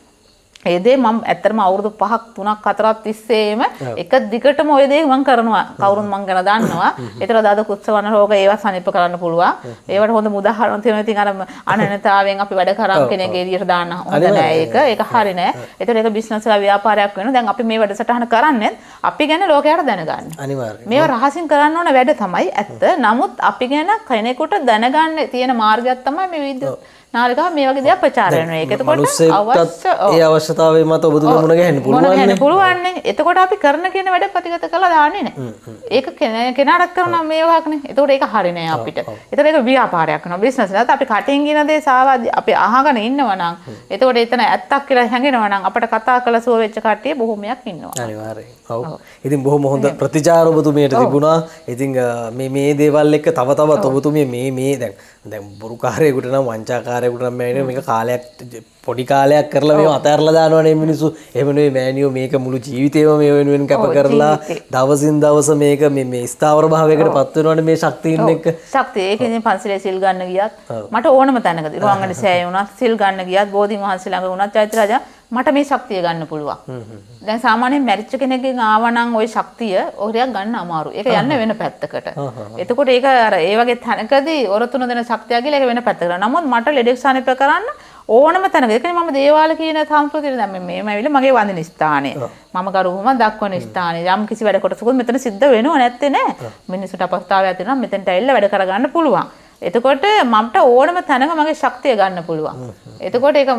[SPEAKER 1] ඒ දේ මම ඇත්තටම අවුරුදු 5ක් 3ක් 4ක් තිස්සේම එක දිගටම ඔය දේ මම කරනවා. කවුරුන් මං ගැන දන්නවා. ඒතර දාද කුත්සවන රෝග ඒවා සනීප කරන්න පුළුවන්. ඒවට හොඳ උදාහරණ තියෙනවා. ඉතින් අර අනන්‍යතාවයෙන් අපි වැඩ කරන් කෙනෙක් එළියට දාන්න හොඳ නෑ ඒක. ඒක හරි නෑ. ඒතර ඒක බිස්නස් එක ව්‍යාපාරයක් වෙනවා. දැන් අපි මේ වැඩසටහන කරන්නේ අපි ගැන ලෝකයට දැනගන්න.
[SPEAKER 2] අනිවාර්යයෙන්.
[SPEAKER 1] මේවා රහසින් කරන්න ඕන වැඩ තමයි ඇත්ත. නමුත් අපි ගැන කෙනෙකුට දැනගන්න තියෙන මාර්ගයක් තමයි මේ විද්‍යුත් නාලිකාව මේ වගේ දේවල් ප්‍රචාර වෙනවා. ඒක එතකොට අවශ්‍ය
[SPEAKER 2] ඒ අවශ්‍යතාවය මත ඔබතුමිය මුණ ගැහෙන්න පුළුවන්.
[SPEAKER 1] මුණ ගැහෙන්න පුළුවන් නේ. එතකොට අපි කරන කියන වැඩ ප්‍රතිගත කරලා දාන්නේ නෑ. ඒක කෙනාටත් කරනවා මේ වගේනේ. එතකොට ඒක හරි නෑ අපිට. එතකොට ඒක ව්‍යාපාරයක් වෙනවා. බිස්නස් නේද? අපි කටින් කියන දේ සාවාදී අපි අහගෙන ඉන්නවා නම් එතකොට එතන ඇත්තක් කියලා හැඟෙනවා නම් අපිට කතා කරලා සුව වෙච්ච කට්ටිය බොහොමයක් ඉන්නවා.
[SPEAKER 2] අනිවාර්යයෙන්. ඔව්. ඉතින් බොහොම හොඳ ප්‍රතිචාර ඔබතුමියට තිබුණා. ඉතින් මේ මේ දේවල් එක්ක තව තවත් ඔබතුමිය මේ මේ දැන් දැන් බොරුකාරයෙකුට නම් වංචාකාරයෙකුට නම් මෑණියෝ මේක කාලයක් පොඩි කාලයක් කරලා මේව අතහැරලා දානවනේ මිනිස්සු. එහෙම නෙවෙයි මෑණියෝ මේක මුළු ජීවිතේම මේ වෙනුවෙන් කැප කරලා දවසින් දවස මේක මේ මේ ස්ථාවර භාවයකට පත් වෙනවනේ මේ ශක්තියින් එක්ක.
[SPEAKER 1] ශක්තිය. ඒක ඉතින් පන්සලේ සිල් ගන්න ගියත් මට ඕනම තැනකදී රුවන්වැලි සෑය වුණත් සිල් ගන්න ගියත් බෝධින් වහන්සේ ළඟ වුණත් චෛත්‍ය රජා මට මේ ශක්තිය ගන්න පුළුවන්. දැන් සාමාන්‍යයෙන් මැරිච්ච කෙනෙක්ගෙන් ආවා නම් ওই ශක්තිය ඔය ටිකක් ගන්න අමාරුයි. ඒක යන්නේ වෙන පැත්තකට. එතකොට ඒක අර ඒ වගේ තැනකදී ඔරතුන දෙන ශක්තිය කියලා ඒක වෙන පැත්තකට. නමුත් මට ලෙඩෙක් සනීප කරන්න ඕනම තැනක. ඒ කියන්නේ මම දේවාල කියන සංස්කෘතියට දැන් මේම ඇවිල්ලා මගේ වඳින ස්ථානය. මම කරුවම දක්වන ස්ථානය. යම් කිසි වැඩ කොටසකුත් මෙතන සිද්ධ වෙනව නැත්තේ නෑ. මිනිස්සුන්ට අපස්ථාවයක් තියෙනවා මෙතනට ඇවිල්ලා වැඩ කරගන්න පුළුවන්. එතකොට මට ඕනම තැනක මගේ ශක්තිය ගන්න පුළුවන්. එතකොට ඒක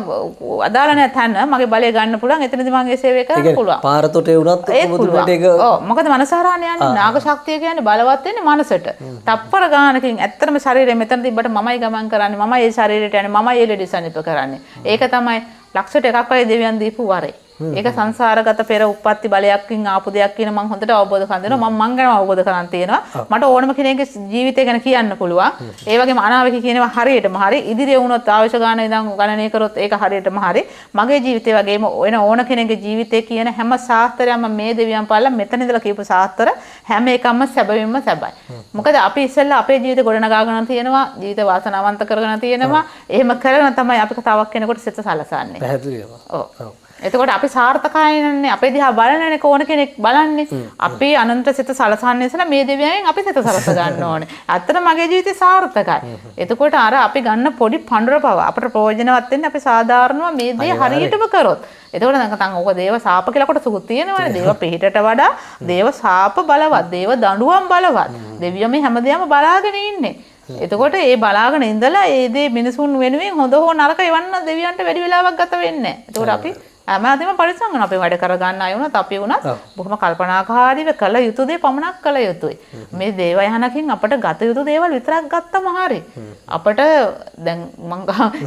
[SPEAKER 1] අදාළ නෑ තැන මගේ බලය ගන්න පුළුවන්. එතනදී මගේ සේවය කරන්න පුළුවන්.
[SPEAKER 2] පාරතොටේ වුණත් ඔබතුමාට ඒක
[SPEAKER 1] ඔව් මොකද මනස හරහානේ යන්නේ. නාග ශක්තිය කියන්නේ බලවත් වෙන්නේ මනසට. තප්පර ගානකින් ඇත්තටම ශරීරය මෙතන තිබ්බට මමයි ගමන් කරන්නේ. මමයි ඒ ශරීරයට යන්නේ. මමයි ඒ ලෙඩ සනීප කරන්නේ. ඒක තමයි ලක්ෂයට එකක් වගේ දෙවියන් දීපු වරේ. ඒක සංසාරගත පෙර උප්පත්ති බලයක්කින් ආපු දෙයක් කියන මං හොඳට අවබෝධ කරන් දෙනවා. මං මං ගැන අවබෝධ කරන් තියෙනවා. මට ඕනම කෙනෙක්ගේ ජීවිතය ගැන කියන්න පුළුවන්. ඒ වගේම අනාවැකි කියනවා හරියටම හරි. ඉදිරියේ වුණොත් අවශ්‍ය ගාන ඉඳන් ගණනය කරොත් ඒක හරියටම හරි. මගේ ජීවිතය වගේම වෙන ඕන කෙනෙක්ගේ ජීවිතය කියන හැම ශාස්ත්‍රයක්ම මේ දෙවියන් පාලා මෙතන ඉඳලා කියපු ශාස්ත්‍ර හැම එකක්ම සැබවින්ම සැබයි. මොකද අපි ඉස්සෙල්ලා අපේ ජීවිත ගොඩනගාගෙන තියෙනවා. ජීවිත වාසනාවන්ත කරගෙන තියෙනවා. එහෙම කරගෙන තමයි අපි තවක් කෙනෙකුට සිත සලසන්නේ.
[SPEAKER 2] පැහැදිලිවම.
[SPEAKER 1] ඔව්. එතකොට අපි සාර්ථකයිනේ අපේ දිහා බලනනේ ඕන කෙනෙක් බලන්නේ. අපි අනන්ත සිත සලසන්නේ ඉස්සලා මේ දෙවියන්ගෙන් අපි සිත සලස ගන්න ඕනේ. ඇත්තට මගේ ජීවිතේ සාර්ථකයි. එතකොට අර අපි ගන්න පොඩි පඳුර පව අපට ප්‍රයෝජනවත් වෙන්නේ අපි සාධාරණව මේ දේ හරියටම කරොත්. එතකොට නැත්නම් ඕක දේව සාප කියලා කොටසකුත් තියෙනවනේ. දේව පිහිටට වඩා දේව සාප බලවත්, දේව දඬුවම් බලවත්. දෙවියෝ මේ හැමදේම බලාගෙන ඉන්නේ. එතකොට ඒ බලාගෙන ඉඳලා ඒ දේ මිනිසුන් වෙනුවෙන් හොඳ හෝ නරක එවන්න දෙවියන්ට වැඩි වෙලාවක් ගත වෙන්නේ නැහැ. එතකොට අපි හැම අතෙම පරිස්සම් වෙනවා. අපි වැඩ කරගන්න අය වුණත් අපි වුණත් බොහොම කල්පනාකාරීව කළ යුතු දේ පමණක් කළ යුතුයි. මේ දේව යහනකින් අපට ගත යුතු දේවල් විතරක් ගත්තම හරි. අපට දැන් මං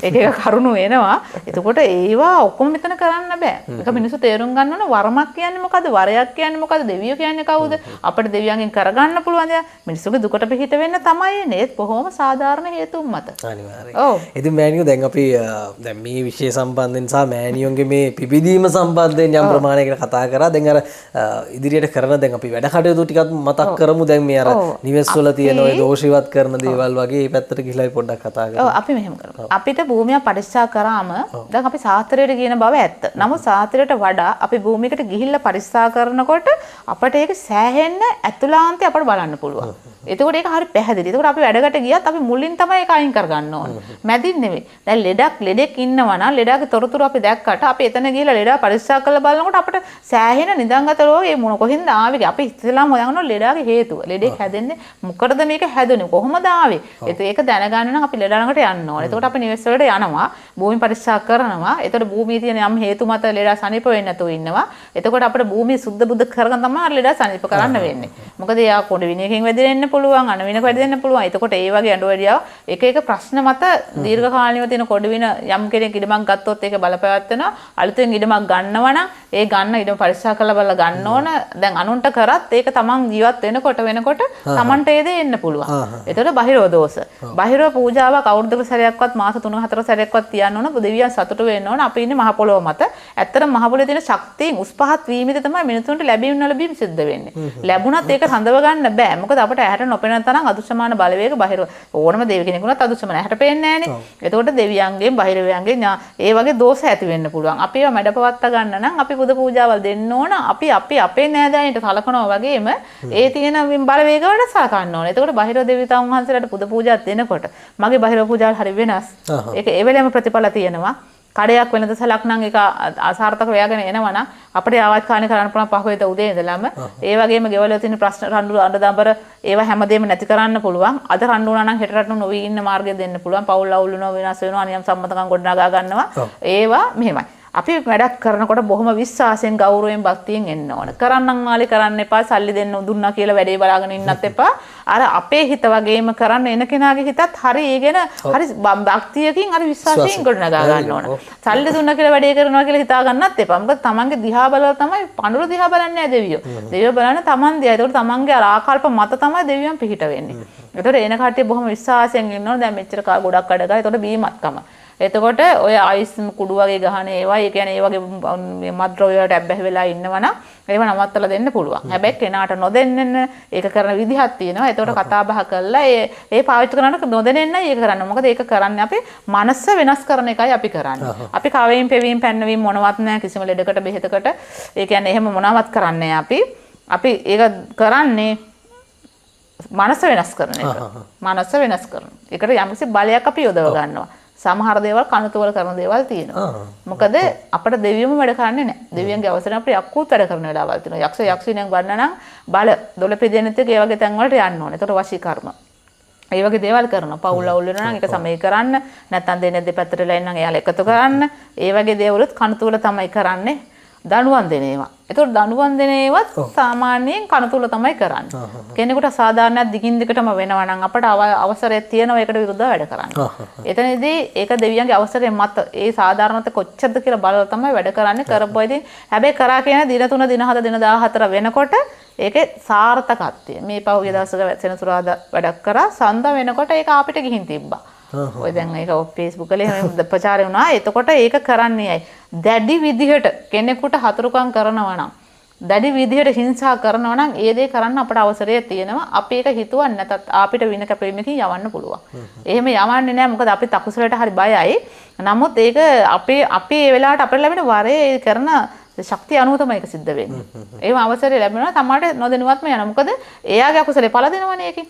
[SPEAKER 1] එක එක කරුණු එනවා. එතකොට ඒවා ඔක්කොම මෙතන කරන්න බෑ. ඒක මිනිස්සු තේරුම් ගන්න ඕන වරමක් කියන්නේ මොකද්ද? වරයක් කියන්නේ මොකද්ද? දෙවියෝ කියන්නේ කවුද? අපට දෙවියන්ගෙන් කරගන්න පුළුවන් දේ මිනිස්සුගේ දුකට පිහිට වෙන්න තමයි එන්නේ. ඒත් බොහොම සාධාරණ හේතුන් මත.
[SPEAKER 2] අනිවාර්යයෙන්. ඔව්. ඉතින් මෑණියෝ දැන් අපි දැන් මේ විෂය සම්බන්ධයෙන් සහ මෑණියෝන්ගේ මේ පිබිදීම සම්බන්ධයෙන් යම් ප්‍රමාණයකට කතා කරා. දැන් අර ඉදිරියට කරන දැන් අපි වැඩ කටයුතු ටිකක් මතක් කරමු. දැන් මේ අර නිවෙස් වල තියෙන ඔය දෝෂ ඉවත් කරන දේවල් වගේ මේ පැත්තට ගිහිල්ලා අපි පොඩ්ඩක් කතා කරමු.
[SPEAKER 1] ඔව්, අපි මෙහෙම කරමු. අපිට භූමිය පරික්ෂා කරාම දැන් අපි සාත්‍රයට කියන බව ඇත්ත. නමුත් සාත්‍රයට වඩා අපි භූමියකට ගිහිල්ලා පරික්ෂා කරනකොට අපට ඒක සෑහෙන්න ඇතුළාන්තය අපට බලන්න පුළුවන්. එතකොට ඒක හරි පැහැදිලි. එතකොට අපි වැඩකට ගියත් අපි මුලින් තමයි ඒක අයින් කරගන්න ඕනේ. මැදින් නෙවෙයි. දැන් ලෙඩෙක් ඉන්නවා නම් ලෙඩාගේ තොරතුරු අපි දැක්කට අපි එතන ගිහිල්ලා ලෙඩා පරීක්ෂා කරලා බලනකොට අපිට සෑහෙන නිදන්ගත රෝගේ මොන කොහෙන්ද ආවේ අපි ඉස්සෙල්ලාම හොයන්න ඕනේ ලෙඩාගේ හේතුව. ලෙඩෙක් හැදෙන්නේ මොකටද මේක හැදුනේ කොහොමද ආවේ? ඒක දැනගන්න නම් අපි ලෙඩා ළඟට යන්න ඕනේ. එතකොට අපි නිවෙස් වලට යනවා. භූමි පරීක්ෂා කරනවා. එතකොට භූමියේ තියෙන යම් හේතු මත ලෙඩා සනීප වෙන්නේ නැතුව ඉන්නවා. එතකොට අපිට භූමිය සුද්ධ බුද්ධ කරගෙන තමයි අර ලෙඩා සනීප කරන්න වෙන්නේ. මොකද එයා කොඩ විනයකින් වැදිරෙන්න පුළුවන්, අන විනක වැදිරෙන්න පුළුවන්. එතකොට ඒ වගේ ඇඬු වැඩියාව එක එක ප්‍රශ්න මත දීර්ඝකාලීනව තියෙන කොඩ වින යම් කෙනෙක් ඉඩමක් ගත්තොත් ඒක බලපෑවක් වෙනවා. අලුතෙන් ඉඩමක් ගන්නවා නම් ඒ ගන්න ඉඩම පරීක්ෂා කරලා බලලා ගන්න ඕන. දැන් අනුන්ට කරත් ඒක තමන් ජීවත් වෙනකොට වෙනකොට තමන්ට ඒ දේ එන්න පුළුවන්. එතකොට බහිරව දෝෂ. බහිරව පූජාවක් අවුරුද්දක සැරයක්වත් මාස 3-4 සැරයක්වත් තියන්න ඕන. දෙවියන් සතුටු වෙන්න ඕන. අපි ඉන්නේ මහ පොළොව මත. ඇත්තටම මහ පොළොවේ තියෙන ශක්තියෙන් උස් පහත් වීමෙදි තමයි මිනිසුන්ට ලැබීම් නොලැබීම් සිද්ධ වෙන්නේ. ලැබුණත් ඒක රඳව ගන්න බෑ. මොකද අපට ඇහැට නොපෙනෙන තරම් අදෘශ්‍යමාන බලවේග බහිරව ඕනම දෙවි කෙනෙකුට අදෘශ්‍යමාන ඇහැට පේන්නේ නෑනේ. එතකොට දෙවියන්ගෙන් බහිරවයන්ගෙන් ඒ වගේ දෝෂ ඇති වෙන්න පුළුවන්. අපි ඒවා මැඩපවත්ත ගන්න නම් අපි පුද පූජාවල් දෙන්න ඕන. අපි අපි අපේ නෑදෑයන්ට සලකනවා වගේම ඒ තියෙන බලවේග වලට සලකන්න ඕන. එතකොට බහිරව දෙවියන් වහන්සේලාට පුද පූජා දෙනකොට මගේ බහිරව පූජාවල් හරි වෙනස්. ඒක ඒ වෙලෙම ප්‍රතිඵල තියෙනවා. කඩයක් වෙනද සලක් නම් ඒක අසාර්ථක වෙයාගෙන එනවා නම් අපිට ආවත් කාණේ කරන්න පුළුවන් පහුවෙද උදේ ඉඳලම. ඒ වගේම ගෙවල් වල තියෙන ප්‍රශ්න රණ්ඩු අඬ දඹර ඒවා හැමදේම නැති කරන්න පුළුවන්. අද රණ්ඩු වුණා නම් හෙට රණ්ඩු නොවී ඉන්න මාර්ගය දෙන්න පුළුවන්. පවුල් අවුල් වෙනවා, වෙනස් වෙනවා, අනියම් සම්මතකම් ගොඩනගා ගන්නවා. ඒවා මෙහෙමයි. අපි වැඩක් කරනකොට බොහොම විශ්වාසයෙන්, ගෞරවයෙන්, භක්තියෙන් එන්න ඕන. කරන්නම් මාලේ කරන්න එපා, සල්ලි දෙන්න දුන්නා කියලා වැඩේ බලාගෙන ඉන්නත් එපා. අර අපේ හිත වගේම කරන්න එන කෙනාගේ හිතත් හරි ඒ ගැන හරි භක්තියකින් හරි විශ්වාසයෙන් ගොඩනගා ගන්න ඕන. සල්ලි දුන්නා කියලා වැඩේ කරනවා කියලා හිතා ගන්නත් එපා. මොකද තමන්ගේ දිහා බලලා තමයි පඳුරු දිහා බලන්නේ නැහැ දෙවියෝ. දෙවියෝ බලන්නේ තමන් දිහා. ඒතකොට තමන්ගේ අර ආකල්ප මත තමයි දෙවියන් පිහිට වෙන්නේ. ඒතකොට එන කට්ටිය බොහොම විශ්වාසයෙන් ඉන්න ඕන. දැන් මෙච්චර කා ගොඩක් වැඩ කරා. ඒතකොට බීමත්කම. එතකොට ඔය අයිස් කුඩු වගේ ගහන ඒවා, ඒ කියන්නේ ඒ වගේ මත්ද්‍රව්‍ය වලට ඇබ්බැහි වෙලා ඉන්නවා නම් ඒව නවත්තලා දෙන්න පුළුවන්. හැබැයි කෙනාට නොදෙන්න ඒක කරන විදිහක් තියෙනවා. එතකොට කතා බහ කරලා ඒ ඒ පාවිච්චි කරනකොට නොදැනෙන්නයි ඒක කරන්නේ. මොකද ඒක කරන්නේ අපි මනස වෙනස් කරන එකයි අපි කරන්නේ. අපි කවයින් පෙවීම් පැන්නවීම් මොනවත් නැහැ කිසිම ලෙඩකට බෙහෙතකට. ඒ කියන්නේ එහෙම මොනවත් කරන්නේ අපි. අපි ඒක කරන්නේ මනස වෙනස් කරන එක. මනස වෙනස් කරන. ඒකට යම්කිසි බලයක් අපි යොදව ගන්නවා. සමහර දේවල් කනතුවල කරන දේවල් තියෙනවා. මොකද අපිට දෙවියොම වැඩ කරන්නේ නැහැ. දෙවියන්ගේ අවසරයෙන් අපිට යක්කුත් වැඩ කරන වෙලාවල් තියෙනවා. යක්ෂ යක්ෂිනියන් ගන්න නම් බල දොළ පිදෙනෙත් එක්ක ඒ වගේ තැන් වලට යන්න ඕනේ. ඒතකොට වශී කර්ම. ඒ වගේ දේවල් කරනවා. පවුල් අවුල් වෙනවා නම් ඒක සමේ කරන්න, නැත්නම් දෙන්නේ දෙපැත්තට වෙලා ඉන්නම් එයාලා එකතු කරන්න. ඒ වගේ දේවලුත් කනතුවල තමයි කරන්නේ. දඬුවම් දෙන ඒවා. ඒතකොට දඬුවම් දෙන ඒවත් සාමාන්‍යයෙන් කන තුල තමයි කරන්නේ. කෙනෙකුට සාධාරණයක් දිගින් දිගටම වෙනවා නම් අපට අවසරයක් තියෙනවා ඒකට විරුද්ධව වැඩ කරන්න. එතනදී ඒක දෙවියන්ගේ අවසරය මත ඒ සාධාරණත්වය කොච්චරද කියලා බලලා තමයි වැඩ කරන්නේ. කරපුවා ඉතින් හැබැයි කරා කියන දින 3 දින 7 දින 14 වෙනකොට ඒකේ සාර්ථකත්වය මේ පහුගිය දවසක සෙනසුරාදා වැඩක් කරා සඳ වෙනකොට ඒක අපිට ගිහින් තිබ්බා. ඔය දැන් ඒක Facebook වල එහෙම ප්‍රචාරය වුණා. එතකොට ඒක කරන්නේ ඇයි? දැඩි විදිහට කෙනෙකුට හතුරුකම් කරනවා නම්, දැඩි විදිහට හිංසා කරනවා නම් ඒ දේ කරන්න අපට අවසරය තියෙනවා. අපි ඒක හිතුවක් නැතත් අපිට වින කැපවීමකින් යවන්න පුළුවන්. එහෙම යවන්නේ නැහැ. මොකද අපි තකුසලට හරි බයයි. නමුත් ඒක අපේ අපි ඒ වෙලාවට අපිට ලැබෙන වරේ ඒ කරන ශක්තිය අනුව තමයි ඒක සිද්ධ වෙන්නේ. ඒව අවසරය ලැබෙනවා තමාට නොදැනුවත්ම යනවා. මොකද එයාගේ අකුසලේ පළ දෙනවනේ ඒකෙන්.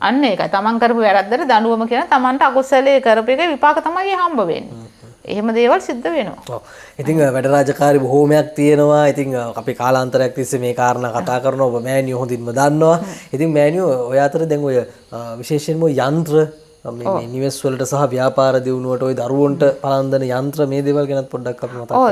[SPEAKER 1] අන්න ඒකයි. තමන් කරපු වැරද්දට දඬුවම කියන තමන්ට අකුසලේ කරපු එකේ විපාක තමයි හම්බ වෙන්නේ. එහෙම දේවල් සිද්ධ වෙනවා.
[SPEAKER 2] ඔව්. ඉතින් වැඩ රාජකාරි බොහෝමයක් තියෙනවා. ඉතින් අපි කාලාන්තරයක් තිස්සේ මේ කාරණා කතා කරනවා. ඔබ මෑණියෝ හොඳින්ම දන්නවා. ඉතින් මෑණියෝ ඔය අතර දැන් ඔය විශේෂයෙන්ම යන්ත්‍ර මේ නිවෙස් වලට සහ ව්‍යාපාර දියුණුවට ඔය දරුවන්ට පලන්දන යන්ත්‍ර මේ දේවල් ගැනත් පොඩ්ඩක් අපි මතක් කරමු.
[SPEAKER 1] ඔව්,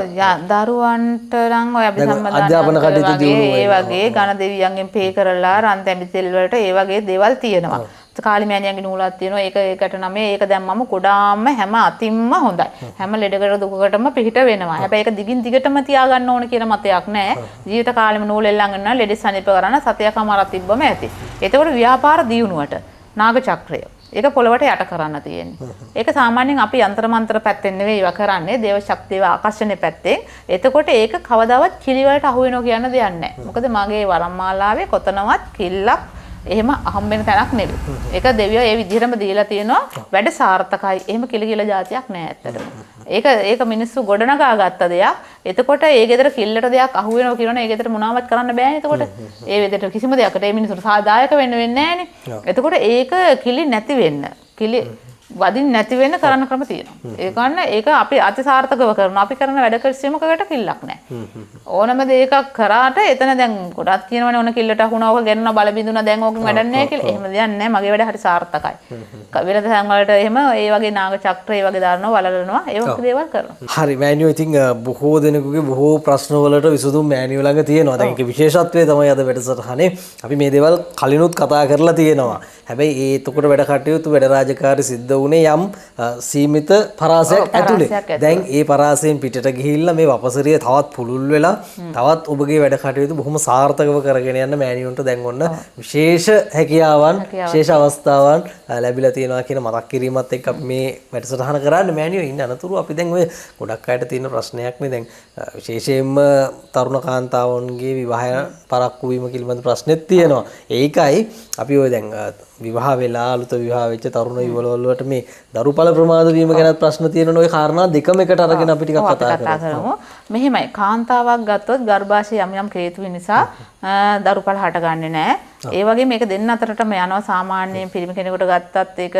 [SPEAKER 1] දරුවන්ට නම් ඔය අපි සම්බන්ධ
[SPEAKER 2] අධ්‍යාපන කටයුතු දියුණුව
[SPEAKER 1] ඒ වගේ ඝන දෙවියන්ගෙන් පේ කරලා රන් තැඹි තෙල් වලට ඒ වගේ දේවල් තියෙනවා. කාලි මෑණියන්ගේ නූලක් තියෙනවා. ඒක ඒකට නමේ ඒක දැම්මම ගොඩාක්ම හැම අතින්ම හොඳයි. හැම ලෙඩකට දුකකටම පිහිට වෙනවා. හැබැයි ඒක දිගින් දිගටම තියාගන්න ඕන කියන මතයක් නෑ. ජීවිත කාලෙම නූල එල්ලන් ඉන්නවා ලෙඩ සනීප කරන්න සතයකමාරක් තිබ්බම ඇති. එතකොට ව්‍යාපාර දියුණුවට නාග චක්‍රය ඒක පොළවට යට කරන්න තියෙන්නේ. ඒක සාමාන්‍යයෙන් අපි යන්ත්‍ර මන්ත්‍ර පැත්තෙන් නෙවෙයි ඒවා කරන්නේ. දේව ශක්තිය ආකර්ෂණය පැත්තෙන්. එතකොට ඒක කවදාවත් කිලි වලට අහු වෙනවා කියන දෙයක් නෑ. මොකද මගේ වරම්මාලාවේ කොතනවත් කිල්ලක් එහෙම හම්බෙන තැනක් නෙවෙයි. ඒක දෙවියෝ ඒ විදිහටම දීලා තියෙනවා. වැඩ සාර්ථකයි. එහෙම කිලි කියලා જાතියක් නෑ ඇත්තටම. ඒක ඒක මිනිස්සු ගොඩනගා ගත්ත දෙයක්. එතකොට ඒ ගෙදර කිල්ලට දෙයක් අහු වෙනවා කියනවනේ ඒ ගෙදර මොනවත් කරන්න බෑනේ එතකොට. ඒ විදිහට කිසිම දෙයකට ඒ මිනිස්සුන්ට සාදායක වෙන්න වෙන්නේ නෑනේ. එතකොට ඒක කිලි නැති වෙන්න, කිලි වදින් නැති වෙන්න කරන්න ක්‍රම තියෙනවා. ඒ කියන්නේ ඒක අපි අතිසාර්ථකව කරනවා. අපි කරන වැඩ කිසිමකට කිල්ලක් නෑ. ඕනම දෙයකක් කරාට එතන දැන් ගොඩක් කියනවනේ ඕන කිල්ලට අහුණා ඕක ගෙන්නා බල බිඳුනා දැන් ඕකෙන් වැඩක් නෑ කියලා. එහෙම දෙයක් නෑ. මගේ වැඩ හරි සාර්ථකයි. වෙනද තැන් වලට එහෙම ඒ වගේ නාග චක්‍ර ඒ වගේ දානවා වලලනවා ඒ වගේ දේවල් කරනවා.
[SPEAKER 2] හරි මෑණියෝ, ඉතින් බොහෝ දෙනෙකුගේ බොහෝ ප්‍රශ්න වලට විසඳුම් මෑණියෝ ළඟ තියෙනවා. දැන් ඒකේ විශේෂත්වය තමයි අද වැඩසටහනේ අපි මේ දේවල් කලිනුත් කතා කරලා තියෙනවා. හැබැයි ඒ එතකොට වැඩ කටයුතු වැඩ රාජකාරි සිද්ධ වුණේ යම් සීමිත පරාසයක් ඇතුලේ. දැන් ඒ පරාසයෙන් පිටට ගිහිල්ලා මේ වපසරිය තවත් පුළුල් වෙලා තවත් ඔබගේ වැඩ කටයුතු බොහොම සාර්ථකව කරගෙන යන්න මෑණියන්ට දැන් ඔන්න විශේෂ හැකියාවන් විශේෂ අවස්ථාවන් ලැබිලා තියෙනවා කියන මතක් කිරීමත් එක්ක අපි මේ වැඩසටහන කරන්නේ. මෑණියෝ ඉන්න අනතුරු අපි දැන් ඔය ගොඩක් අයට තියෙන ප්‍රශ්නයක් නේ දැන් විශේෂයෙන්ම තරුණ කාන්තාවන්ගේ විවාහය පරක්කු වීම පිළිබඳ ප්‍රශ්නෙත් තියෙනවා. ඒකයි අපි ඔය දැන් විවාහ වෙලා අලුත විවාහ වෙච්ච තරුණ යුවළවල් වලට මේ දරුපල ප්‍රමාද වීම ගැනත් ප්‍රශ්න තියෙනවනේ. ඔය කාරණා දෙකම එකට අරගෙන අපි ටිකක් කතා කරමු.
[SPEAKER 1] මෙහෙමයි, කාන්තාවක් ගත්තොත් ගර්භාෂයේ යම් යම් හේතු නිසා දරුපල හටගන්නේ නැහැ. ඒ වගේම මේක දෙන්න අතරටම යනවා. සාමාන්‍යයෙන් පිරිමි කෙනෙකුට ගත්තත් ඒක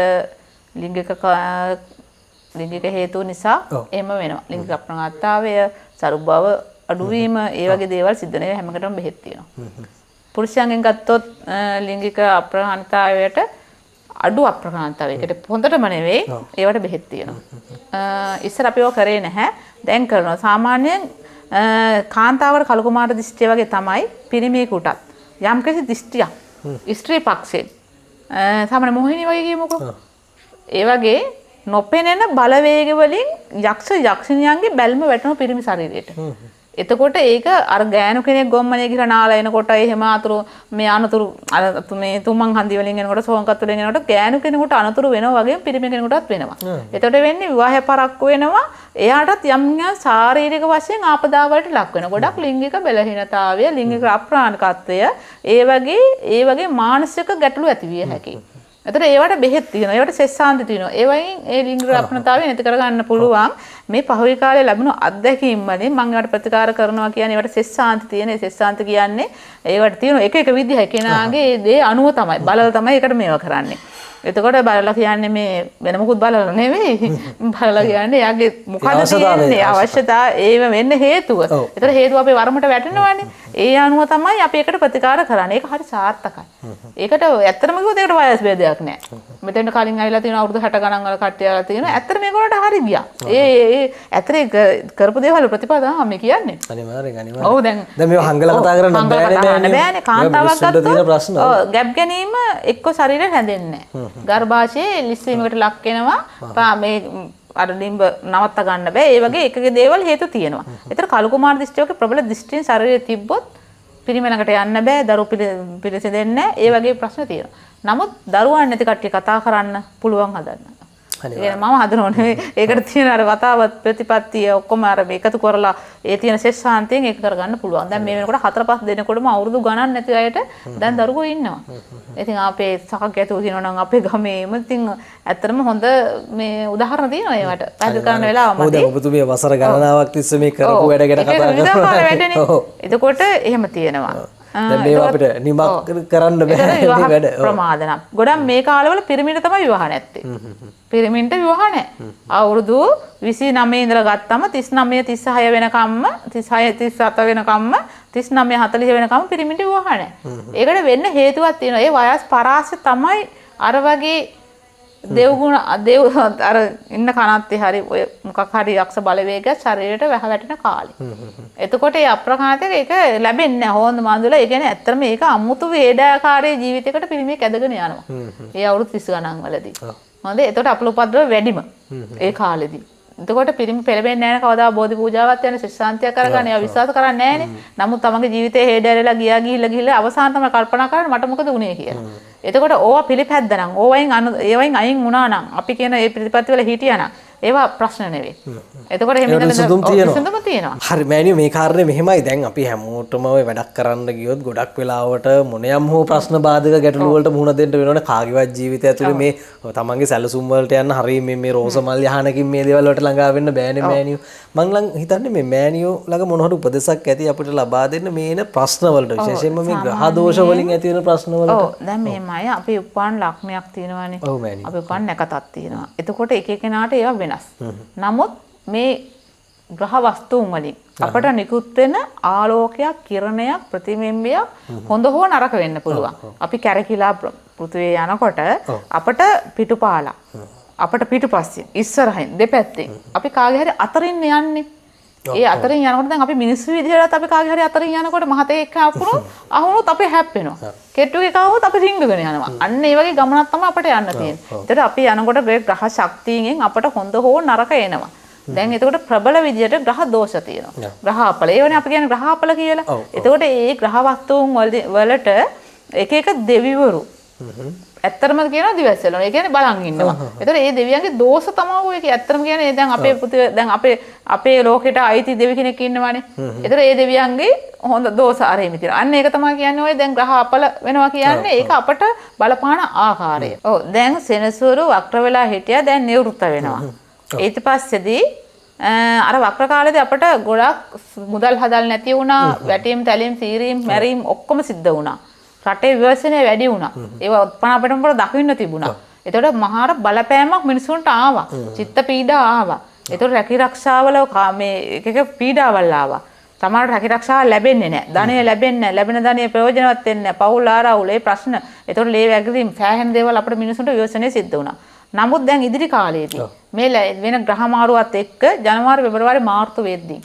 [SPEAKER 1] ලිංගික හේතු නිසා එහෙම වෙනවා. ලිංගික අප්‍රමාදතාවය, සරු බව අඩුවීම, ඒ වගේ දේවල් සිද්ධ වෙන හැමකටම බෙහෙත් තියෙනවා. පුරුෂයන්ගෙන් ගත්තොත් ලිංගික අප්‍රමාණතාවයට අඩු අප්‍රමාණතාවයකට හොඳටම නෙවෙයි, ඒවට බෙහෙත් තියෙනවා. ඉස්සර අපි ඒවා කරේ නැහැ, දැන් කරනවා. සාමාන්‍යයෙන් කාන්තාවට කළු කුමාර දෘෂ්ටිය වගේ තමයි පිරිමියෙකුටත් යම්කිසි දෘෂ්ටියක් ස්ත්‍රී පක්ෂයෙන් සාමාන්‍ය මොහිනී වගේ කියමුකෝ, ඒ වගේ නොපෙනෙන බලවේග වලින් යක්ෂ යක්ෂිනියන්ගේ බැල්ම වැටෙන පිරිමි ශරීරයට. එතකොට ඒක අර ගෑනු කෙනෙක් ගොම්මනේ ගිහලා නාලා එනකොට එහෙම අතුරු මේ අනතුරු අර මේ තුමන් හන්දි වලින් එනකොට සෝංකත් වලින් එනකොට ගෑනු කෙනෙකුට අනතුරු වෙනවා වගේම පිරිමි කෙනෙකුටත් වෙනවා. එතකොට වෙන්නේ විවාහය පරක්කු වෙනවා. එයාටත් යම් යම් ශාරීරික වශයෙන් ආපදා වලට ලක් වෙනවා. ගොඩක් ලිංගික බලහීනතාවය, ලිංගික අප්‍රාණිකත්වය, ඒ වගේ මානසික ගැටලු ඇති විය හැකියි. එතකොට ඒවට බෙහෙත් තියෙනවා, ඒවට සෙස්සාන්ති තියෙනවා. ඒ වයින් ඒ ලිංගික අප්‍රණතාවය නැති කරගන්න පුළුවන්. මේ පහුගිය කාලේ ලැබුණු අත්දැකීම් වලින් මම ඒවට ප්‍රතිකාර කරනවා කියන්නේ ඒවට සෙස්සාන්ති තියෙන. ඒ සෙස්සාන්ති කියන්නේ ඒවට තියෙන එක එක විදිහ කෙනාගේ ඒ දේ අනුව තමයි බලලා තමයි ඒකට මේවා කරන්නේ. එතකොට බලලා කියන්නේ මේ වෙන මොකුත් බලලා නෙවෙයි. බලලා කියන්නේ එයාගේ මොකද තියෙන්නේ අවශ්‍යතාව, ඒව වෙන්න හේතුව. එතකොට හේතුව අපේ වරමට වැටෙනවානේ. ඒ අනුව තමයි අපි ඒකට ප්‍රතිකාර කරන්නේ. ඒක හරි සාර්ථකයි. ඒකට ඇත්තටම කිව්වොත් ඒකට වයස් භේදයක් නෑ. මෙතෙන්ට කලින් ඇවිල්ලා තියෙන අවුරුදු 60 ගණන් වල කට්ටිය ආලා තියෙනවා. ඇත්තට මේගොල්ලන්ට හරි ගියා. ඒ ඒ ඇත්තට කරපු දේවල් ප්‍රතිපදාව තමයි මේ කියන්නේ.
[SPEAKER 2] අනිවාර්යෙන් අනිවාර්යෙන්.
[SPEAKER 1] ඔව් දැන්
[SPEAKER 2] දැන් මේව හංගලා කතා කරන්න බෑනේ.
[SPEAKER 1] බෑනේ. කාන්තාවක් ගත්තොත් ඔව් ගැප් ගැනීම එක්ක ශරීරය හැදෙන්නේ නෑ. ගර්භාෂයේ ලිස්වීමකට ලක් වෙනවා. මේ අර ඩිම්බ නවත්ත ගන්න බෑ. ඒ වගේ එකක දේවල් හේතු තියෙනවා. ඒතර කළු කුමාර දෘෂ්ටියක ප්‍රබල දෘෂ්ටියෙන් ශරීරයේ තිබ්බොත් පිරිමි ළඟට යන්න බෑ, දරු පිළිසෙදෙන්නේ නෑ. ඒ වගේ ප්‍රශ්න තියෙනවා. නමුත් දරුවන් නැති කට්ටිය කතා කරන්න පුළුවන් හදන්න. ඒ කියන්නේ මම හදනව නෙවෙයි. ඒකට තියෙන අර වතාවත් ප්‍රතිපත්තිය ඔක්කොම අර එකතු කරලා ඒ තියෙන ශේෂාන්තයෙන් ඒක කරගන්න පුළුවන්. දැන් මේ වෙනකොට 4-5 දෙනෙකුටම අවුරුදු ගණන් නැති අයට දැන් දරුවෝ ඉන්නවා. ඉතින් අපේ සහගතව කියනවා නම් අපේ ගමේම ඉතින් ඇත්තටම හොඳ මේ උදාහරණ තියෙනවා ඒවට. පැහැදිලි කරන්න වෙලාව මදි.
[SPEAKER 2] ඔව් දැන් ඔබතුමිය වසර ගණනාවක් තිස්සේ මේ කරපු වැඩ ගැන කතා කරනවා.
[SPEAKER 1] එතකොට එහෙම තියෙනවා.
[SPEAKER 2] දැන් මේවා අපිට නිමක් කරන්න බෑ මේ වැඩ.
[SPEAKER 1] ප්‍රමාද නම්. ගොඩක් මේ කාලවල පිරිමින්ට තමයි විවාහ නැත්තේ. පිරිමින්ට විවාහ නැහැ. අවුරුදු 29 ඉඳලා ගත්තම 39 36 වෙනකම්ම 36 37 වෙනකම්ම 39 40 වෙනකම්ම පිරිමින්ට විවාහ නැහැ. ඒකට වෙන්න හේතුවක් තියෙනවා. ඒ වයස් පරාසය තමයි අර වගේ දෙව්ගුණ දෙව් අර ඉන්න කනත්තේ හරි ඔය මොකක් හරි යක්ෂ බලවේගයක් ශරීරයට වැහ වැටෙන කාලේ. එතකොට ඒ අප්‍රකාශයක ඒක ලැබෙන්නේ නැහැ. හොඳ මන්දුලා ඒ කියන්නේ ඇත්තටම මේක අමුතු වේදාකාරයේ ජීවිතයකට පිරිමියෙක් ඇදගෙන යනවා. ඒ අවුරුදු 30 ගණන් වලදී. හොඳේ. එතකොට අපල උපද්‍රව වැඩිම ඒ කාලෙදී. එතකොට පිරිමි පෙළඹෙන්නේ නැහැ නේ කවදා බෝධි පූජාවක් යන ශිෂ්‍යාන්තයක් කරගන්න. ඒවා විශ්වාස කරන්නේ නැහැ නේ. නමුත් තමන්ගේ ජීවිතේ හේඩැරලා ගියා ගිහිල්ලා අවසාන තමයි කල්පනා කරන්නේ මට මොකද වුනේ කියලා. එතකොට ඕවා පිළිපැද්දා නම් ඕවයින් ඒවයින් අයින් වුණා නම් අපි කියන ඒ ප්‍රතිපත්ති වල හිටියා නම් ඒවා ප්‍රශ්න නෙවෙයි. එතකොට එහෙම විසඳුම තියෙනවා.
[SPEAKER 2] හරි මෑණියෝ මේ කාරණේ මෙහෙමයි. දැන් අපි හැමෝටම ඔය වැඩක් කරන්න ගියොත් ගොඩක් වෙලාවට මොනියම් හෝ ප්‍රශ්න බාධක ගැටලු වලට මුහුණ දෙන්න වෙනවනේ. කාගේවත් ජීවිතය ඇතුලේ මේ තමන්ගේ සැලසුම් වලට යන්න හරි මේ රෝස මල් යහනකින් මේ දේවල් වලට ළඟා වෙන්න බෑනේ මෑණියෝ. මං ලං හිතන්නේ මේ මෑණියෝ ළඟ මොන හරි උපදෙසක් ඇති අපිට ලබා දෙන්න මේ එන ප්‍රශ්න වලට, විශේෂයෙන්ම මේ ග්‍රහ දෝෂ වලින් ඇති වෙන ප්‍රශ්න වලට.
[SPEAKER 1] ඔව් දැන් මෙහෙමයි අපි උපන් ලග්නයක් තියෙනවානේ. අපි උපන් නැකතක් තියෙනවා. එතකොට එක එකනාට ඒවා වෙනස්. නමුත් මේ ග්‍රහ වස්තුන් වලින් අපට නිකුත් වෙන ආලෝකයක්, කිරණයක්, ප්‍රතිබිම්බයක් හොඳ හෝ නරක වෙන්න පුළුවන්. අපි කැරකිලා පෘථිවියේ යනකොට අපට පිටුපාලා, අපට පිටුපස්සෙන්, ඉස්සරහින්, දෙපැත්තෙන් අපි කාගේ හරි අතරින් යන්නේ. ඒ අතරින් යනකොට දැන් අපි මිනිස්සු විදිහටත් අපි කාගේ හරි අතරින් යනකොට මහතේ එක්ක අහුනොත් අපි හැප්පෙනවා. කෙට්ටුවේ එක ආවොත් අපි රිංගගෙන යනවා. අන්න ඒ වගේ ගමනක් තමයි අපට යන්න තියෙන්නේ. ඒතර අපි යනකොට ග්‍රහ ශක්තියෙන් අපට හොඳ හෝ නරක එනවා. දැන් එතකොට ප්‍රබල විදියට ග්‍රහ දෝෂ තියෙනවා. ග්‍රහ අපල. ඒවනේ අපි කියන්නේ ග්‍රහ අපල කියලා. එතකොට ඒ ග්‍රහ වස්තුන් වලට එක එක දෙවිවරු ඇත්තටම කියනවා දිවැස්සලන. ඒ කියන්නේ බලන් ඉන්නවා. එතකොට ඒ දෙවියන්ගේ දෝෂ තමයි ඔය කිය. ඇත්තටම කියන්නේ දැන් අපේ පුතේ දැන් අපේ ලෝකෙට අයිති දෙවි කෙනෙක් ඉන්නවනේ. එතකොට ඒ දෙවියන්ගේ හොඳ දෝෂ අර එහෙම තියෙනවා. අන්න ඒක තමයි කියන්නේ ඔය දැන් ග්‍රහ අපල වෙනවා කියන්නේ. ඒක අපට බලපාන ආකාරය. ඔව් දැන් සෙනසුරු වක්‍ර වෙලා හිටියා. දැන් නිවෘත්ත වෙනවා. ඊට පස්සේදී අර වක්‍ර කාලේදී අපට ගොඩක් මුදල් හදල් නැති වුණා. වැටීම්, තැලීම්, සීරීම්, මැරීම් ඔක්කොම සිද්ධ වුණා. රටේ ව්‍යසනය වැඩි වුණා. ඒවා උත්පන්න අපිටම පොර දකින්න තිබුණා. එතකොට මහාර බලපෑමක් මිනිසුන්ට ආවා. චිත්ත පීඩා ආවා. එතකොට රැකී රක්ෂාවල මේ එක එක පීඩාවල් ආවා. සමහර රැකී රක්ෂාව ලැබෙන්නේ නැහැ. ධනය ලැබෙන්නේ නැහැ. ලැබෙන ධනය ප්‍රයෝජනවත් වෙන්නේ නැහැ. පවුල් ආරවුල් ඒ ප්‍රශ්න. එතකොට ලේ වැගිරීම් සෑහෙන දේවල් අපිට මිනිසුන්ට ව්‍යසනය සිද්ධ වුණා. නමුත් දැන් ඉදිරි කාලයේදී මේ වෙන ග්‍රහ මාරුවත් එක්ක ජනවාරි පෙබරවාරි මාර්තු වෙද්දී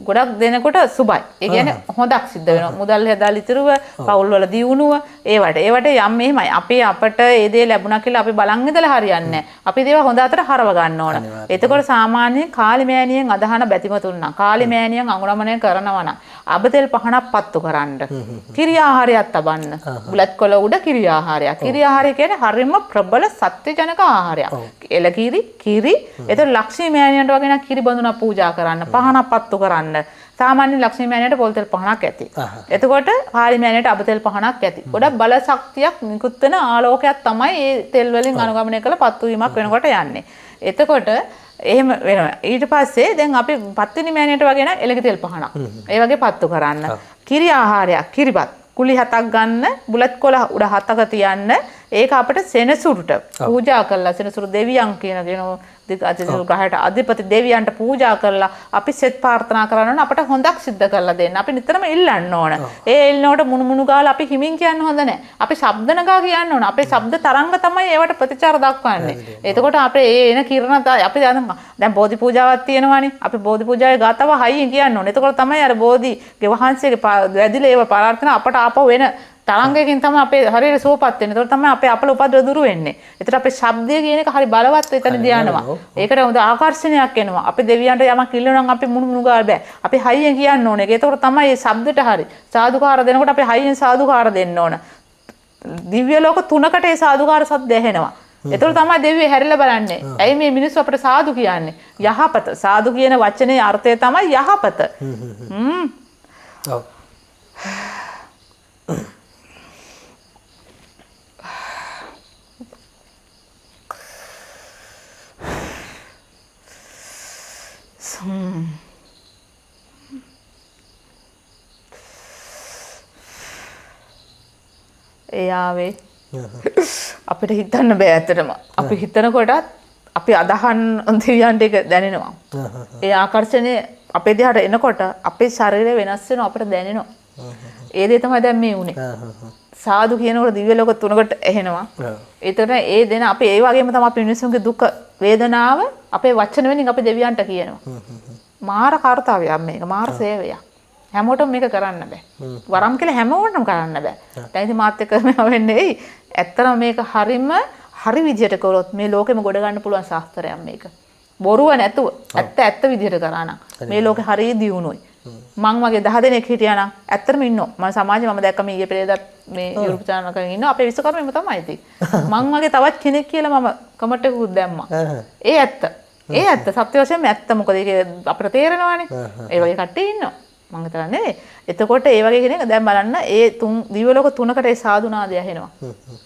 [SPEAKER 1] ගොඩක් දෙනකොට සුබයි. ඒ කියන්නේ හොඳක් සිද්ධ වෙනවා. මුදල් හදාලා ඉතුරුව, පවුල් වල දියුණුව, ඒවට යම් මෙහෙමයි. අපි අපට ඒ දේ ලැබුණා කියලා අපි බලන් ඉඳලා හරියන්නේ නැහැ. අපි දේව හොඳ අතට හරව ගන්න ඕන. එතකොට සාමාන්‍යයෙන් කාලිමෑණියෙන් අදහන බැතිමතුන් නම්, කාලිමෑණියෙන් අඟුරමණය කරනවා නම්, අබතෙල් පහනක් පත්තු කරන්න. කිරි ආහාරයක් තබන්න. බුලත් කොළ උඩ කිරි ආහාරයක්. කිරි ආහාරය කියන්නේ හරිම ප්‍රබල සත්‍යජනක ආහාරයක්. එළ කිරි, කිරි. එතකොට ලක්ෂ්මී මෑණියන්ට වගේ නම් කිරි බඳුනක් පූජා කරන්න, පහනක් පත්තු කරන්න. සාමාන්‍ය ලක්ෂ්මී මෑණියන්ට පොල් තෙල් පහනක් ඇති. එතකොට කාලි මෑණියන්ට අබ තෙල් පහනක් ඇති. ගොඩක් බල ශක්තියක් නිකුත් වෙන ආලෝකයක් තමයි මේ තෙල් වලින් අනුගමනය කළ පත්තු වීමක් වෙනකොට යන්නේ. එතකොට එහෙම වෙනවා. ඊට පස්සේ දැන් අපි පත්තිනි මෑණියන්ට වගේ නම් එළකිරි තෙල් පහනක්. ඒ වගේ පත්තු කරන්න. කිරි ආහාරයක්, කිරිබත් කුලි හතක් ගන්න, බුලත් කොළ උඩ හතක තියන්න. ඒක අපිට සෙනසුරුට පූජා කරලා, සෙනසුරු දෙවියන් කියන ග්‍රහයට අධිපති දෙවියන්ට පූජා කරලා අපි සෙත් ප්‍රාර්ථනා කරන්න ඕන. අපට හොඳක් සිද්ධ කරලා දෙන්න. අපි නිතරම ඉල්ලන්න ඕන. ඒ ඉල්ලනකොට මුණු මුණු ගාලා අපි හිමින් කියන්න හොඳ නැහැ. අපි ශබ්ද නගා කියන්න ඕන. අපේ ශබ්ද තරංග තමයි ඒවට ප්‍රතිචාර දක්වන්නේ. එතකොට අපේ ඒ එන කිරණ අපි දැන් බෝධි පූජාවක් තියෙනවානේ. අපි බෝධි පූජාවේ ගාතාව හයියෙන් කියන්න ඕන. එතකොට තමයි අර බෝධිගේ වහන්සේගේ වැදිලා ඒව ප්‍රාර්ථනා අපට ආපහු එන තරංගයකින් තමයි අපේ ශරීරය සුවපත් වෙන්නේ. ඒතකොට තමයි අපේ අපල උපද්‍රව දුරු වෙන්නේ. ඒතර අපේ ශබ්දය කියන එක හරි බලවත් එතනදී යනවා. ඒකට හොඳ ආකර්ෂණයක් එනවා. අපි දෙවියන්ට යමක් ඉල්ලනවා නම් අපි මුණු මුණු ගාලා බෑ. අපි හයියෙන් කියන්න ඕනේ. ඒතකොට තමයි මේ ශබ්දෙට හරි සාදුකාර දෙනකොට අපි හයියෙන් සාදුකාර දෙන්න ඕන. දිව්‍ය ලෝක තුනකට ඒ සාදුකාර සද්ද ඇහෙනවා. එතකොට තමයි දෙවියෝ හැරිලා බලන්නේ. ඇයි මේ මිනිස්සු අපට සාදු කියන්නේ? යහපත. සාදු කියන වචනේ අර්ථය තමයි යහපත.
[SPEAKER 2] ඔව්.
[SPEAKER 1] ඒ ආවේ අපිට හිතන්න බෑ ඇත්තටම. අපි හිතනකොටත් අපි අදහන් දෙවියන්ට ඒක දැනෙනවා. ඒ ආකර්ෂණය අපේ දිහාට එනකොට අපේ ශරීරය වෙනස් වෙනවා, අපිට දැනෙනවා. ඒ දේ තමයි දැන් මේ වුනේ. සාදු කියනකොට දිව්‍ය ලෝක තුනකට ඇහෙනවා. ඒතර ඒ දෙන අපි ඒ වගේම තමයි අපි මිනිසුන්ගේ දුක වේදනාව අපේ වචන වලින් අපි දෙවියන්ට කියනවා. මාර කාර්යයක් මේක, මාර සේවයක්. හැමෝටම මේක කරන්න බෑ. වරම් කියලා හැමෝටම කරන්න බෑ. දැන් ඉතින් මාත් එක්ක මේව වෙන්නේ එයි. ඇත්තටම මේක හරිම හරි විදියට කරොත් මේ ලෝකෙම ගොඩ ගන්න පුළුවන් ශාස්ත්‍රයක් මේක. බොරුව නැතුව ඇත්ත ඇත්ත විදියට කරා නම් මේ ලෝකෙ හරිය දියුණුයි. මං වගේ 10 දෙනෙක් හිටියා නම් ඇත්තටම ඉන්නවා. මම සමාජයේ මම දැක්ක මේ ඊයේ පෙරේදත් මේ යුරෝප චානල් එකකින් ඉන්නවා. අපේ විශ්වකර්මෙම තමයි ඉතින්. මං වගේ තවත් කෙනෙක් කියලා මම කමෙන්ට් එකකුත් දැම්මා. ඒ ඇත්ත. ඒ ඇත්ත. සත්‍ය වශයෙන්ම ඇත්ත. මොකද ඒක අපිට තේරෙනවානේ. ඒ වගේ කට්ටිය ඉන්නවා. මං හිතන්නේ නෙවෙයි. එතකොට ඒ වගේ කෙනෙක් දැන් බලන්න ඒ තුන් දිව්‍ය ලෝක තුනකට ඒ සාදු නාදය ඇහෙනවා.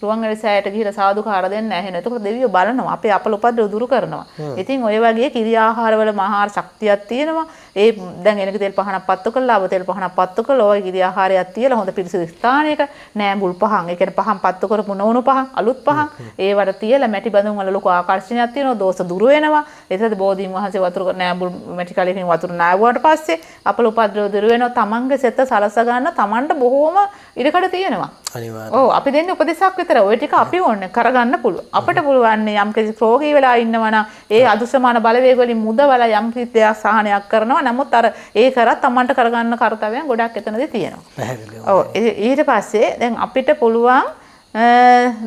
[SPEAKER 1] රුවන්වැලි සෑයට ගිහිලා සාදුකාර දෙන්න ඇහෙනවා. එතකොට දෙවියෝ බලනවා. අපේ අපල උපද්‍රව දුරු කරනවා. ඉතින් ඔය වගේ කිරියාහාර වල මහා ශක්තියක් තියෙනවා. ඒ දැන් එනක තෙල් පහනක් පත්තු කරලා, අව තෙල් පහනක් පත්තු කරලා, ඔය කිරියාහාරයක් තියලා හොඳ පිරිසිදු ස්ථානයක නෑ මුල් පහන්, ඒ කියන්නේ පහන් පත්තු කරපු නොවුණු පහන්, අලුත් පහන්, ඒවට තියලා මැටි බඳුන් වල ලොකු ආකර්ෂණයක් තියෙනවා. දෝෂ දුරු වෙනවා. එතකොට බෝධීන් වහන්සේ වතුර නෑ මුල් මැටි කලකින් වතුර නාවුවාට පස්සේ අපල උපද්‍රව දුරු වෙනවා. තමන්ගේ සිත සලස ගන්න තමන්ට බොහෝම ඉඩකඩ තියෙනවා.
[SPEAKER 2] අනිවාර්යයෙන්.
[SPEAKER 1] ඔව්, අපි දෙන්නේ උපදේශක් විතර. ඔය ටික අපි ඕනේ කරගන්න පුළුවන්. අපිට පුළුවන් යම් කිසි රෝගී වෙලා ඉන්නවා නම් ඒ අදුසමාන බලවේග වලින් මුදවලා යම් කිසි දෙයක් සහනයක් කරනවා. නමුත් අර ඒ කරත් තමන්ට කරගන්න කර්තව්‍යයන් ගොඩක් එතනදී තියෙනවා.
[SPEAKER 2] පැහැදිලිව.
[SPEAKER 1] ඔව්, ඊට පස්සේ දැන් අපිට පුළුවන්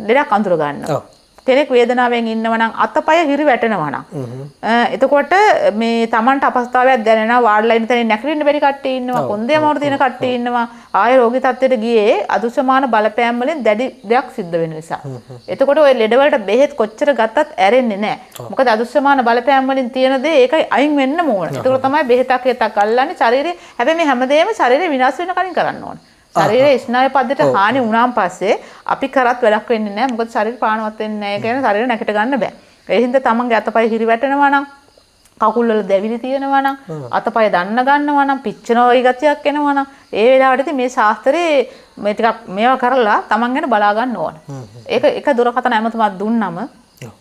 [SPEAKER 1] ලෙඩක් අඳුර ගන්න.
[SPEAKER 2] ඔව්.
[SPEAKER 1] කෙනෙක් වේදනාවෙන් ඉන්නවා නම් අතපය හිරි වැටෙනවා නම් එතකොට මේ Tamanට අපහසුතාවයක් දැනෙනවා. වාඩිලා ඉන්න තැනින් නැගිටින්න බැරි කට්ටිය ඉන්නවා, කොන්දේ අමාරු තියෙන කට්ටිය ඉන්නවා. ආය රෝගී තත්ත්වයට ගියේ අදුසමාන බලපෑම් වලින් දැඩි දෙයක් සිද්ධ වෙන නිසා. එතකොට ඔය ලෙඩ වලට බෙහෙත් කොච්චර ගත්තත් ඇරෙන්නේ නැහැ. මොකද අදුසමාන බලපෑම් වලින් තියෙන දේ ඒකයි අයින් වෙන්නම ඕන. එතකොට තමයි බෙහෙතක් හේතක් අල්ලන්නේ ශරීරේ. හැබැයි මේ හැමදේම ශරීරේ විනාශ වෙන කලින් කරන්න ඕන. ශරීරයේ ස්නායු පද්ධතියට හානි වුණාන් පස්සේ අපි කරත් වැඩක් වෙන්නේ නැහැ. මොකද ශරීර ප්‍රාණවත් වෙන්නේ නැහැ. ඒ කියන්නේ ශරීරය නැගිට ගන්න බෑ. ඒ හින්දා තමන්ගේ අතපය හිරි වැටෙනවා නම්, කකුල් වල දැවිලි තියෙනවා නම්, අතපය දන්න ගන්නවා නම්, පිච්චෙනවා වගේ ගතියක් එනවා නම්, ඒ වෙලාවට ඉතින් මේ ශාස්ත්‍රයේ මේ ටිකක් මේවා කරලා තමන් ගැන බලා ගන්න ඕන. ඒක එක දුරකථන ඇමතුමක් දුන්නම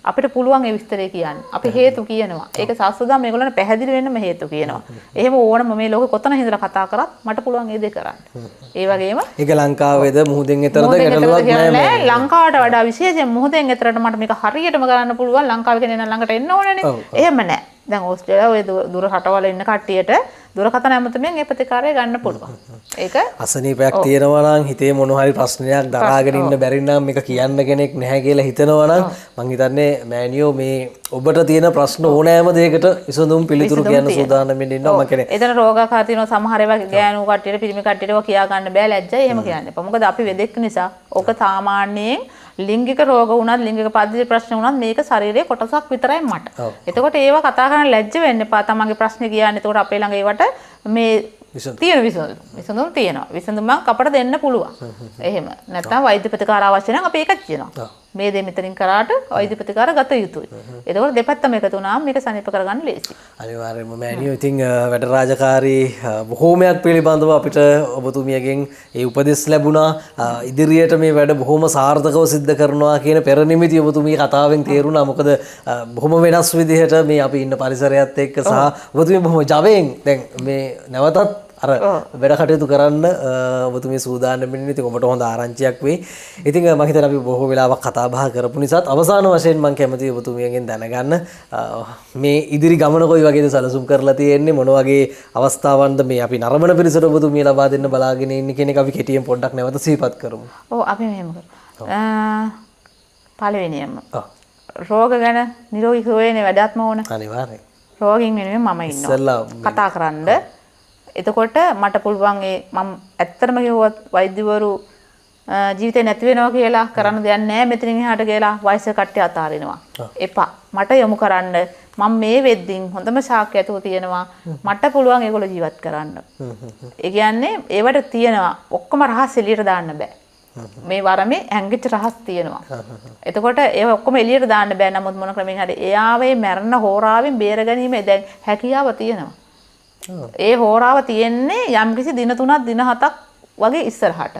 [SPEAKER 1] අපිට පුළුවන් ඒ විස්තරය කියන්න. අපි හේතු කියනවා. ඒක සාස්ත්‍රදා මේගොල්ලන්ට පැහැදිලි වෙන්නම හේතු කියනවා. එහෙම ඕනම මේ ලෝකෙ කොතන හිඳලා කතා කරත් මට පුළුවන් ඒ දේ කරන්න. ඒ වගේම
[SPEAKER 2] ඒක ලංකාවේද මුහුදෙන් එතරද ගැටලුවක් නෑ.
[SPEAKER 1] ලංකාවට වඩා විශේෂයෙන් මුහුදෙන් එතරට මට මේක හරියටම කරන්න පුළුවන්. ලංකාවේ කෙනෙක් නම් ළඟට එන්න ඕනනේ. එහෙම නෑ. දැන් ඕස්ට්‍රේලියාව ඔය දුර රටවල ඉන්න කට්ටියට දුරකථන ඇමතුමෙන් ඒ ප්‍රතිකාරය ගන්න පුළුවන්. ඒක
[SPEAKER 2] අසනීපයක් තියෙනවා නම්, හිතේ මොන හරි ප්‍රශ්නයක් දරාගෙන ඉන්න බැරි නම්, මේක කියන්න කෙනෙක් නැහැ කියලා හිතනවා නම්, මං හිතන්නේ මෑනියෝ මේ ඔබට තියෙන ප්‍රශ්න ඕනෑම දෙයකට විසඳුම් පිළිතුරු කියන්න සූදානම් වෙන්න ඉන්නවා. මං කියන්නේ
[SPEAKER 1] එතන රෝගාකාර තියෙනවා සමහර ඒවා ගෑනු කට්ටියට පිරිමි කට්ටියට ඒවා කියා ගන්න බෑ, ලැජ්ජයි. එහෙම කියන්න එපා. මොකද අපි වෙදෙක් නිසා ඕක සාමාන්‍යයෙන් ලිංගික රෝග වුණත්, ලිංගික පද්ධති ප්‍රශ්න වුණත් මේක ශරීරයේ කොටසක් විතරයි මට. එතකොට ඒවා කතා කරන්න ලැජ්ජ වෙන්න එපා. තමන්ගේ ප්‍රශ්නේ කියන්න. එතකොට අපේ ළඟ ඒවට මේ තියෙන විසඳුම් තියෙනවා. විසඳුමක් අපට දෙන්න පුළුවන්. එහෙම නැත්නම් වෛද්‍ය ප්‍රතිකාර අවශ්‍ය නම් අපි ඒකත් කියනවා. මේ දේ මෙතනින් කරාට වෛද්‍ය ප්‍රතිකාර ගත යුතුයි. එතකොට දෙපැත්තම එකතු වුණාම මේක සනීප කරගන්න ලේසියි.
[SPEAKER 2] අනිවාර්යයෙන්ම මෑණියෝ, ඉතින් වැඩ රාජකාරී බොහෝමයක් පිළිබඳව අපිට ඔබතුමියගෙන් ඒ උපදෙස් ලැබුණා. ඉදිරියට මේ වැඩ බොහොම සාර්ථකව සිද්ධ කරනවා කියන පෙරනිමිති ඔබතුමිය කතාවෙන් තේරුණා. මොකද බොහොම වෙනස් විදිහට මේ අපි ඉන්න පරිසරයත් එක්ක සහ ඔබතුමිය බොහොම ජවයෙන් දැන් මේ නැවතත් අර වැඩ කටයුතු කරන්න ඔබතුමිය සූදානම් වෙන්නේ. ඉතින් ඔබට හොඳ ආරංචියක් වෙයි. ඉතින් මම හිතන්නේ අපි බොහෝ වෙලාවක් කතා බහ කරපු නිසාත් අවසාන වශයෙන් මම කැමතියි ඔබතුමියගෙන් දැනගන්න මේ ඉදිරි ගමන කොයි වගේද සැලසුම් කරලා තියෙන්නේ, මොන වගේ අවස්ථාවන්ද මේ අපි නරඹන පිරිසට ඔබතුමිය ලබා දෙන්න බලාගෙන ඉන්නේ කියන එක අපි කෙටියෙන් පොඩ්ඩක් නැවත සිහිපත් කරමු.
[SPEAKER 1] ඔව්, අපි මෙහෙම කරමු. පළවෙනියම රෝග ගැන නිරෝගී සුවයනේ වැඩක්ම ඕන.
[SPEAKER 2] අනිවාර්යයෙන්.
[SPEAKER 1] රෝගීන් වෙනුවෙන් මම ඉන්නවා. කතා කරන්න. එතකොට මට පුළුවන් ඒ මම ඇත්තටම කිව්වොත් වෛද්‍යවරු ජීවිතේ නැති වෙනවා කියලා කරන්න දෙයක් නැහැ මෙතනින් එහාට කියලා වයස කට්ටිය අතාරිනවා. එපා. මට යොමු කරන්න. මම මේ වෙද්දින් හොඳම ශාක්‍ය ඇතුව තියෙනවා. මට පුළුවන් ඒගොල්ලෝ ජීවත් කරන්න. ඒ කියන්නේ ඒවට තියෙනවා ඔක්කොම රහස් එළියට දාන්න බෑ. මේ වරමේ හැංගිච්ච රහස් තියෙනවා. එතකොට ඒව ඔක්කොම එළියට දාන්න බෑ. නමුත් මොන ක්‍රමෙන් හරි එයාවේ මරණ හෝරාවෙන් බේරගැනීමේ දැන් හැකියාව තියෙනවා. ඒ හෝරාව තියෙන්නේ යම්කිසි දින 3ක් දින 7ක් වගේ ඉස්සරහට.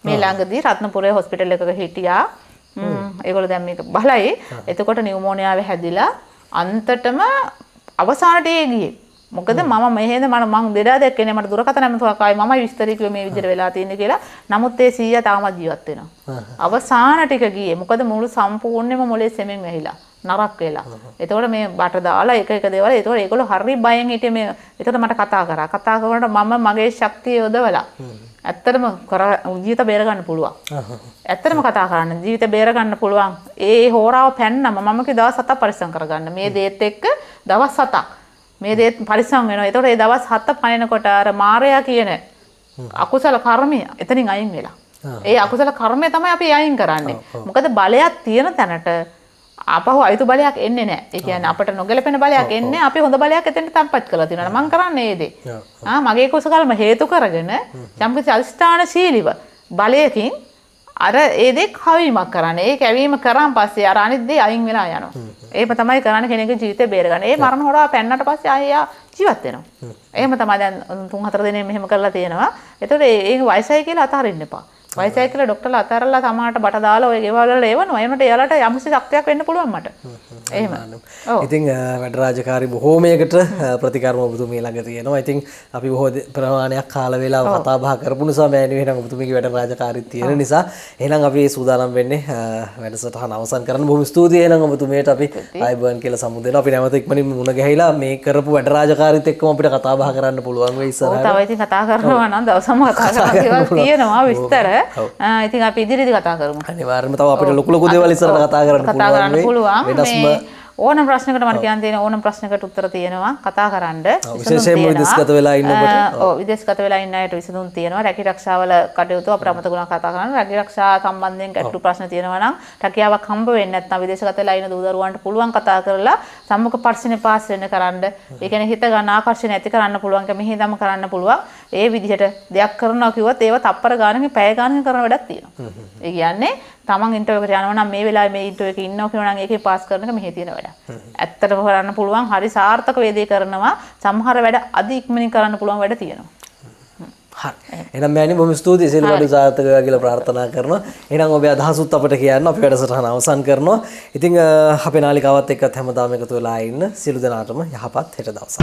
[SPEAKER 1] මේ ළඟදී රත්නපුරේ හොස්පිටල් එකක හිටියා. ඒගොල්ලෝ දැන් මේක බලයි. එතකොට නියුමෝනියාව හැදිලා අන්තටම අවසානට ඒ ගියේ. මොකද මම මෙහෙද මං දෙඩා දැක්කේ නෑ, මට දුරකථන ඇමතුමක් ආවේ, මමයි විස්තර කිව්වේ මේ විදිහට වෙලා තියෙන්නේ කියලා. නමුත් ඒ සීයා තාමත් ජීවත් වෙනවා. අවසාන ටික ගියේ. මොකද මුළු සම්පූර්ණයෙන්ම මොලේ සෙමෙන් වැහිලා නරක් වෙලා. එතකොට මේ බට දාලා එක එක දේවල්. එතකොට ඒගොල්ලෝ හරි බයෙන් හිටියේ මේ. එතකොට මට කතා කරා. කතා කරනකොට මම මගේ ශක්තිය යොදවලා ඇත්තටම ජීවිත බේර ගන්න පුළුවන්. ඇත්තටම කතා කරන්න ජීවිත බේර ගන්න පුළුවන්. ඒ හෝරාව පැන්නම මම කිව්ව දවස් 7ක් පරිස්සම් කරගන්න. මේ දේත් එක්ක දවස් 7ක් මේ දේත් පරිස්සම් වෙනවා. එතකොට ඒ දවස් 7 පනිනකොට අර මාරයා කියන අකුසල කර්මය එතනින් අයින් වෙලා. ඒ අකුසල කර්මය තමයි අපි අයින් කරන්නේ. මොකද බලයක් තියෙන තැනට ආපහු අයුතු බලයක් එන්නේ නැහැ. ඒ කියන්නේ අපට නොගැලපෙන බලයක් එන්නේ, අපි හොඳ බලයක් එතෙන්ට තැන්පත් කරලා තියෙනවා. මං කරන්නේ ඒ දේ. මගේ කුසකල්ම හේතු කරගෙන යම්කිසි අදිෂ්ඨානශීලීව බලයකින් අර ඒ දේ කවීමක් කරන්නේ. ඒ කැවීම කරාන් පස්සේ අර අනිත් දේ අයින් වෙලා යනවා. එහෙම තමයි කරන්නේ කෙනෙකුගේ ජීවිතේ බේරගන්න. ඒ මරණ හොරා පැන්නට පස්සේ ආයෙ එයා ජීවත් වෙනවා. එහෙම තමයි දැන් 3-4 දෙනෙක් මෙහෙම කරලා තියෙනවා. ඒතකොට ඒක වයසයි කියලා අතහරින්න එපා. වයසයි කියලා ඩොක්ටර්ලා අතහැරලා සමහරට බට දාලා ඔය ගෙවල් වල එවනවා. එහෙමනට එයාලට යම්කිසි ශක්තියක් වෙන්න පුළුවන් මට. එහෙම.
[SPEAKER 2] ඉතින් වැඩ රාජකාරි බොහෝමයකට ප්‍රතිකර්ම ඔබතුමිය ළඟ තියෙනවා. ඉතින් අපි බොහෝ ප්‍රමාණයක් කාල වේලාව කතා බහ කරපු නිසා මෑණියෝ එහෙනම් ඔබතුමියගේ වැඩ රාජකාරිත් තියෙන නිසා එහෙනම් අපි සූදානම් වෙන්නේ වැඩසටහන අවසන් කරන්න. බොහොම ස්තුතියි එහෙනම් ඔබතුමියට. අපි ආයුබෝවන් කියලා සමුදෙනවා. අපි නැවත ඉක්මනින් මුණ ගැහිලා මේ කරපු වැඩ රාජකාරිත් එක්කම අපිට කතා බහ කරන්න පුළුවන් වෙයි ඉස්සරහට.
[SPEAKER 1] ඔව්, තව ඉතින් කතා කරනවා නම් දවසම කතා කරන්න දේවල් තියෙනවා විස්තර. ඉතින් අපි ඉදිරියේදී කතා කරමු.
[SPEAKER 2] අනිවාර්යයෙන්ම තව අපිට ලොකු ලොකු දේවල් ඉස්සරහට කතා කරන්න පුළුවන්
[SPEAKER 1] වෙයි. මේ ඕනම ප්‍රශ්නකට මට කියන්න තියෙන ඕනම ප්‍රශ්නකට උත්තර තියෙනවා කතා කරන්න.
[SPEAKER 2] විශේෂයෙන්ම විදේශගත වෙලා ඉන්න ඔබට.
[SPEAKER 1] ඔව්, විදේශගත වෙලා ඉන්න අයට විසඳුම් තියෙනවා. රැකී රක්ෂාවල කටයුතු අපිට අමතක වුණා කතා කරන්න. රැකී රක්ෂා සම්බන්ධයෙන් ගැටලු ප්‍රශ්න තියෙනවා නම් රැකියාවක් හම්බ වෙන්නේ නැත්නම් විදේශගත වෙලා ඉන්න දූ දරුවන්ට පුළුවන් කතා කරලා සම්මුඛ පරිශ්‍රණය පාස් වෙන්න කරන්න. ඒ කියන්නේ හිත ගන්න ආකර්ෂණ ඇති කරන්න පුළුවන්. ඒක මෙහි දම කරන්න පුළුවන්. ඒ විදිහට දෙයක් කරනවා කිව්වත් ඒව තප්පර ගානකින් පැය ගානකින් කරන වැඩක් තියෙනවා. ඒ කියන්නේ තමන් ඉන්ටර්විව් එකට යනවා නම් මේ වෙලාවේ මේ ඉන්ටර්විව් එකේ ඉන්නවා කියනවා නම් ඒකේ පාස් කරන එක මෙහි තියෙන වැඩ. ඇත්තටම කරන්න පුළුවන් හරි සාර්ථක වේදේ කරනවා. සමහර වැඩ අධි ඉක්මනින් කරන්න පුළුවන් වැඩ තියෙනවා.
[SPEAKER 2] හරි. එහෙනම් මෑණියෝ බොහොම ස්තුතියි. සියලු වැඩ සාර්ථක වේවා කියලා ප්‍රාර්ථනා කරනවා. එහෙනම් ඔබේ අදහසුත් අපට කියන්න. අපි වැඩසටහන අවසන් කරනවා. ඉතින් අපේ නාලිකාවත් එක්කත් හැමදාම එකතු වෙලා ඉන්න සියලු දෙනාටම යහපත් හෙට දවසක්.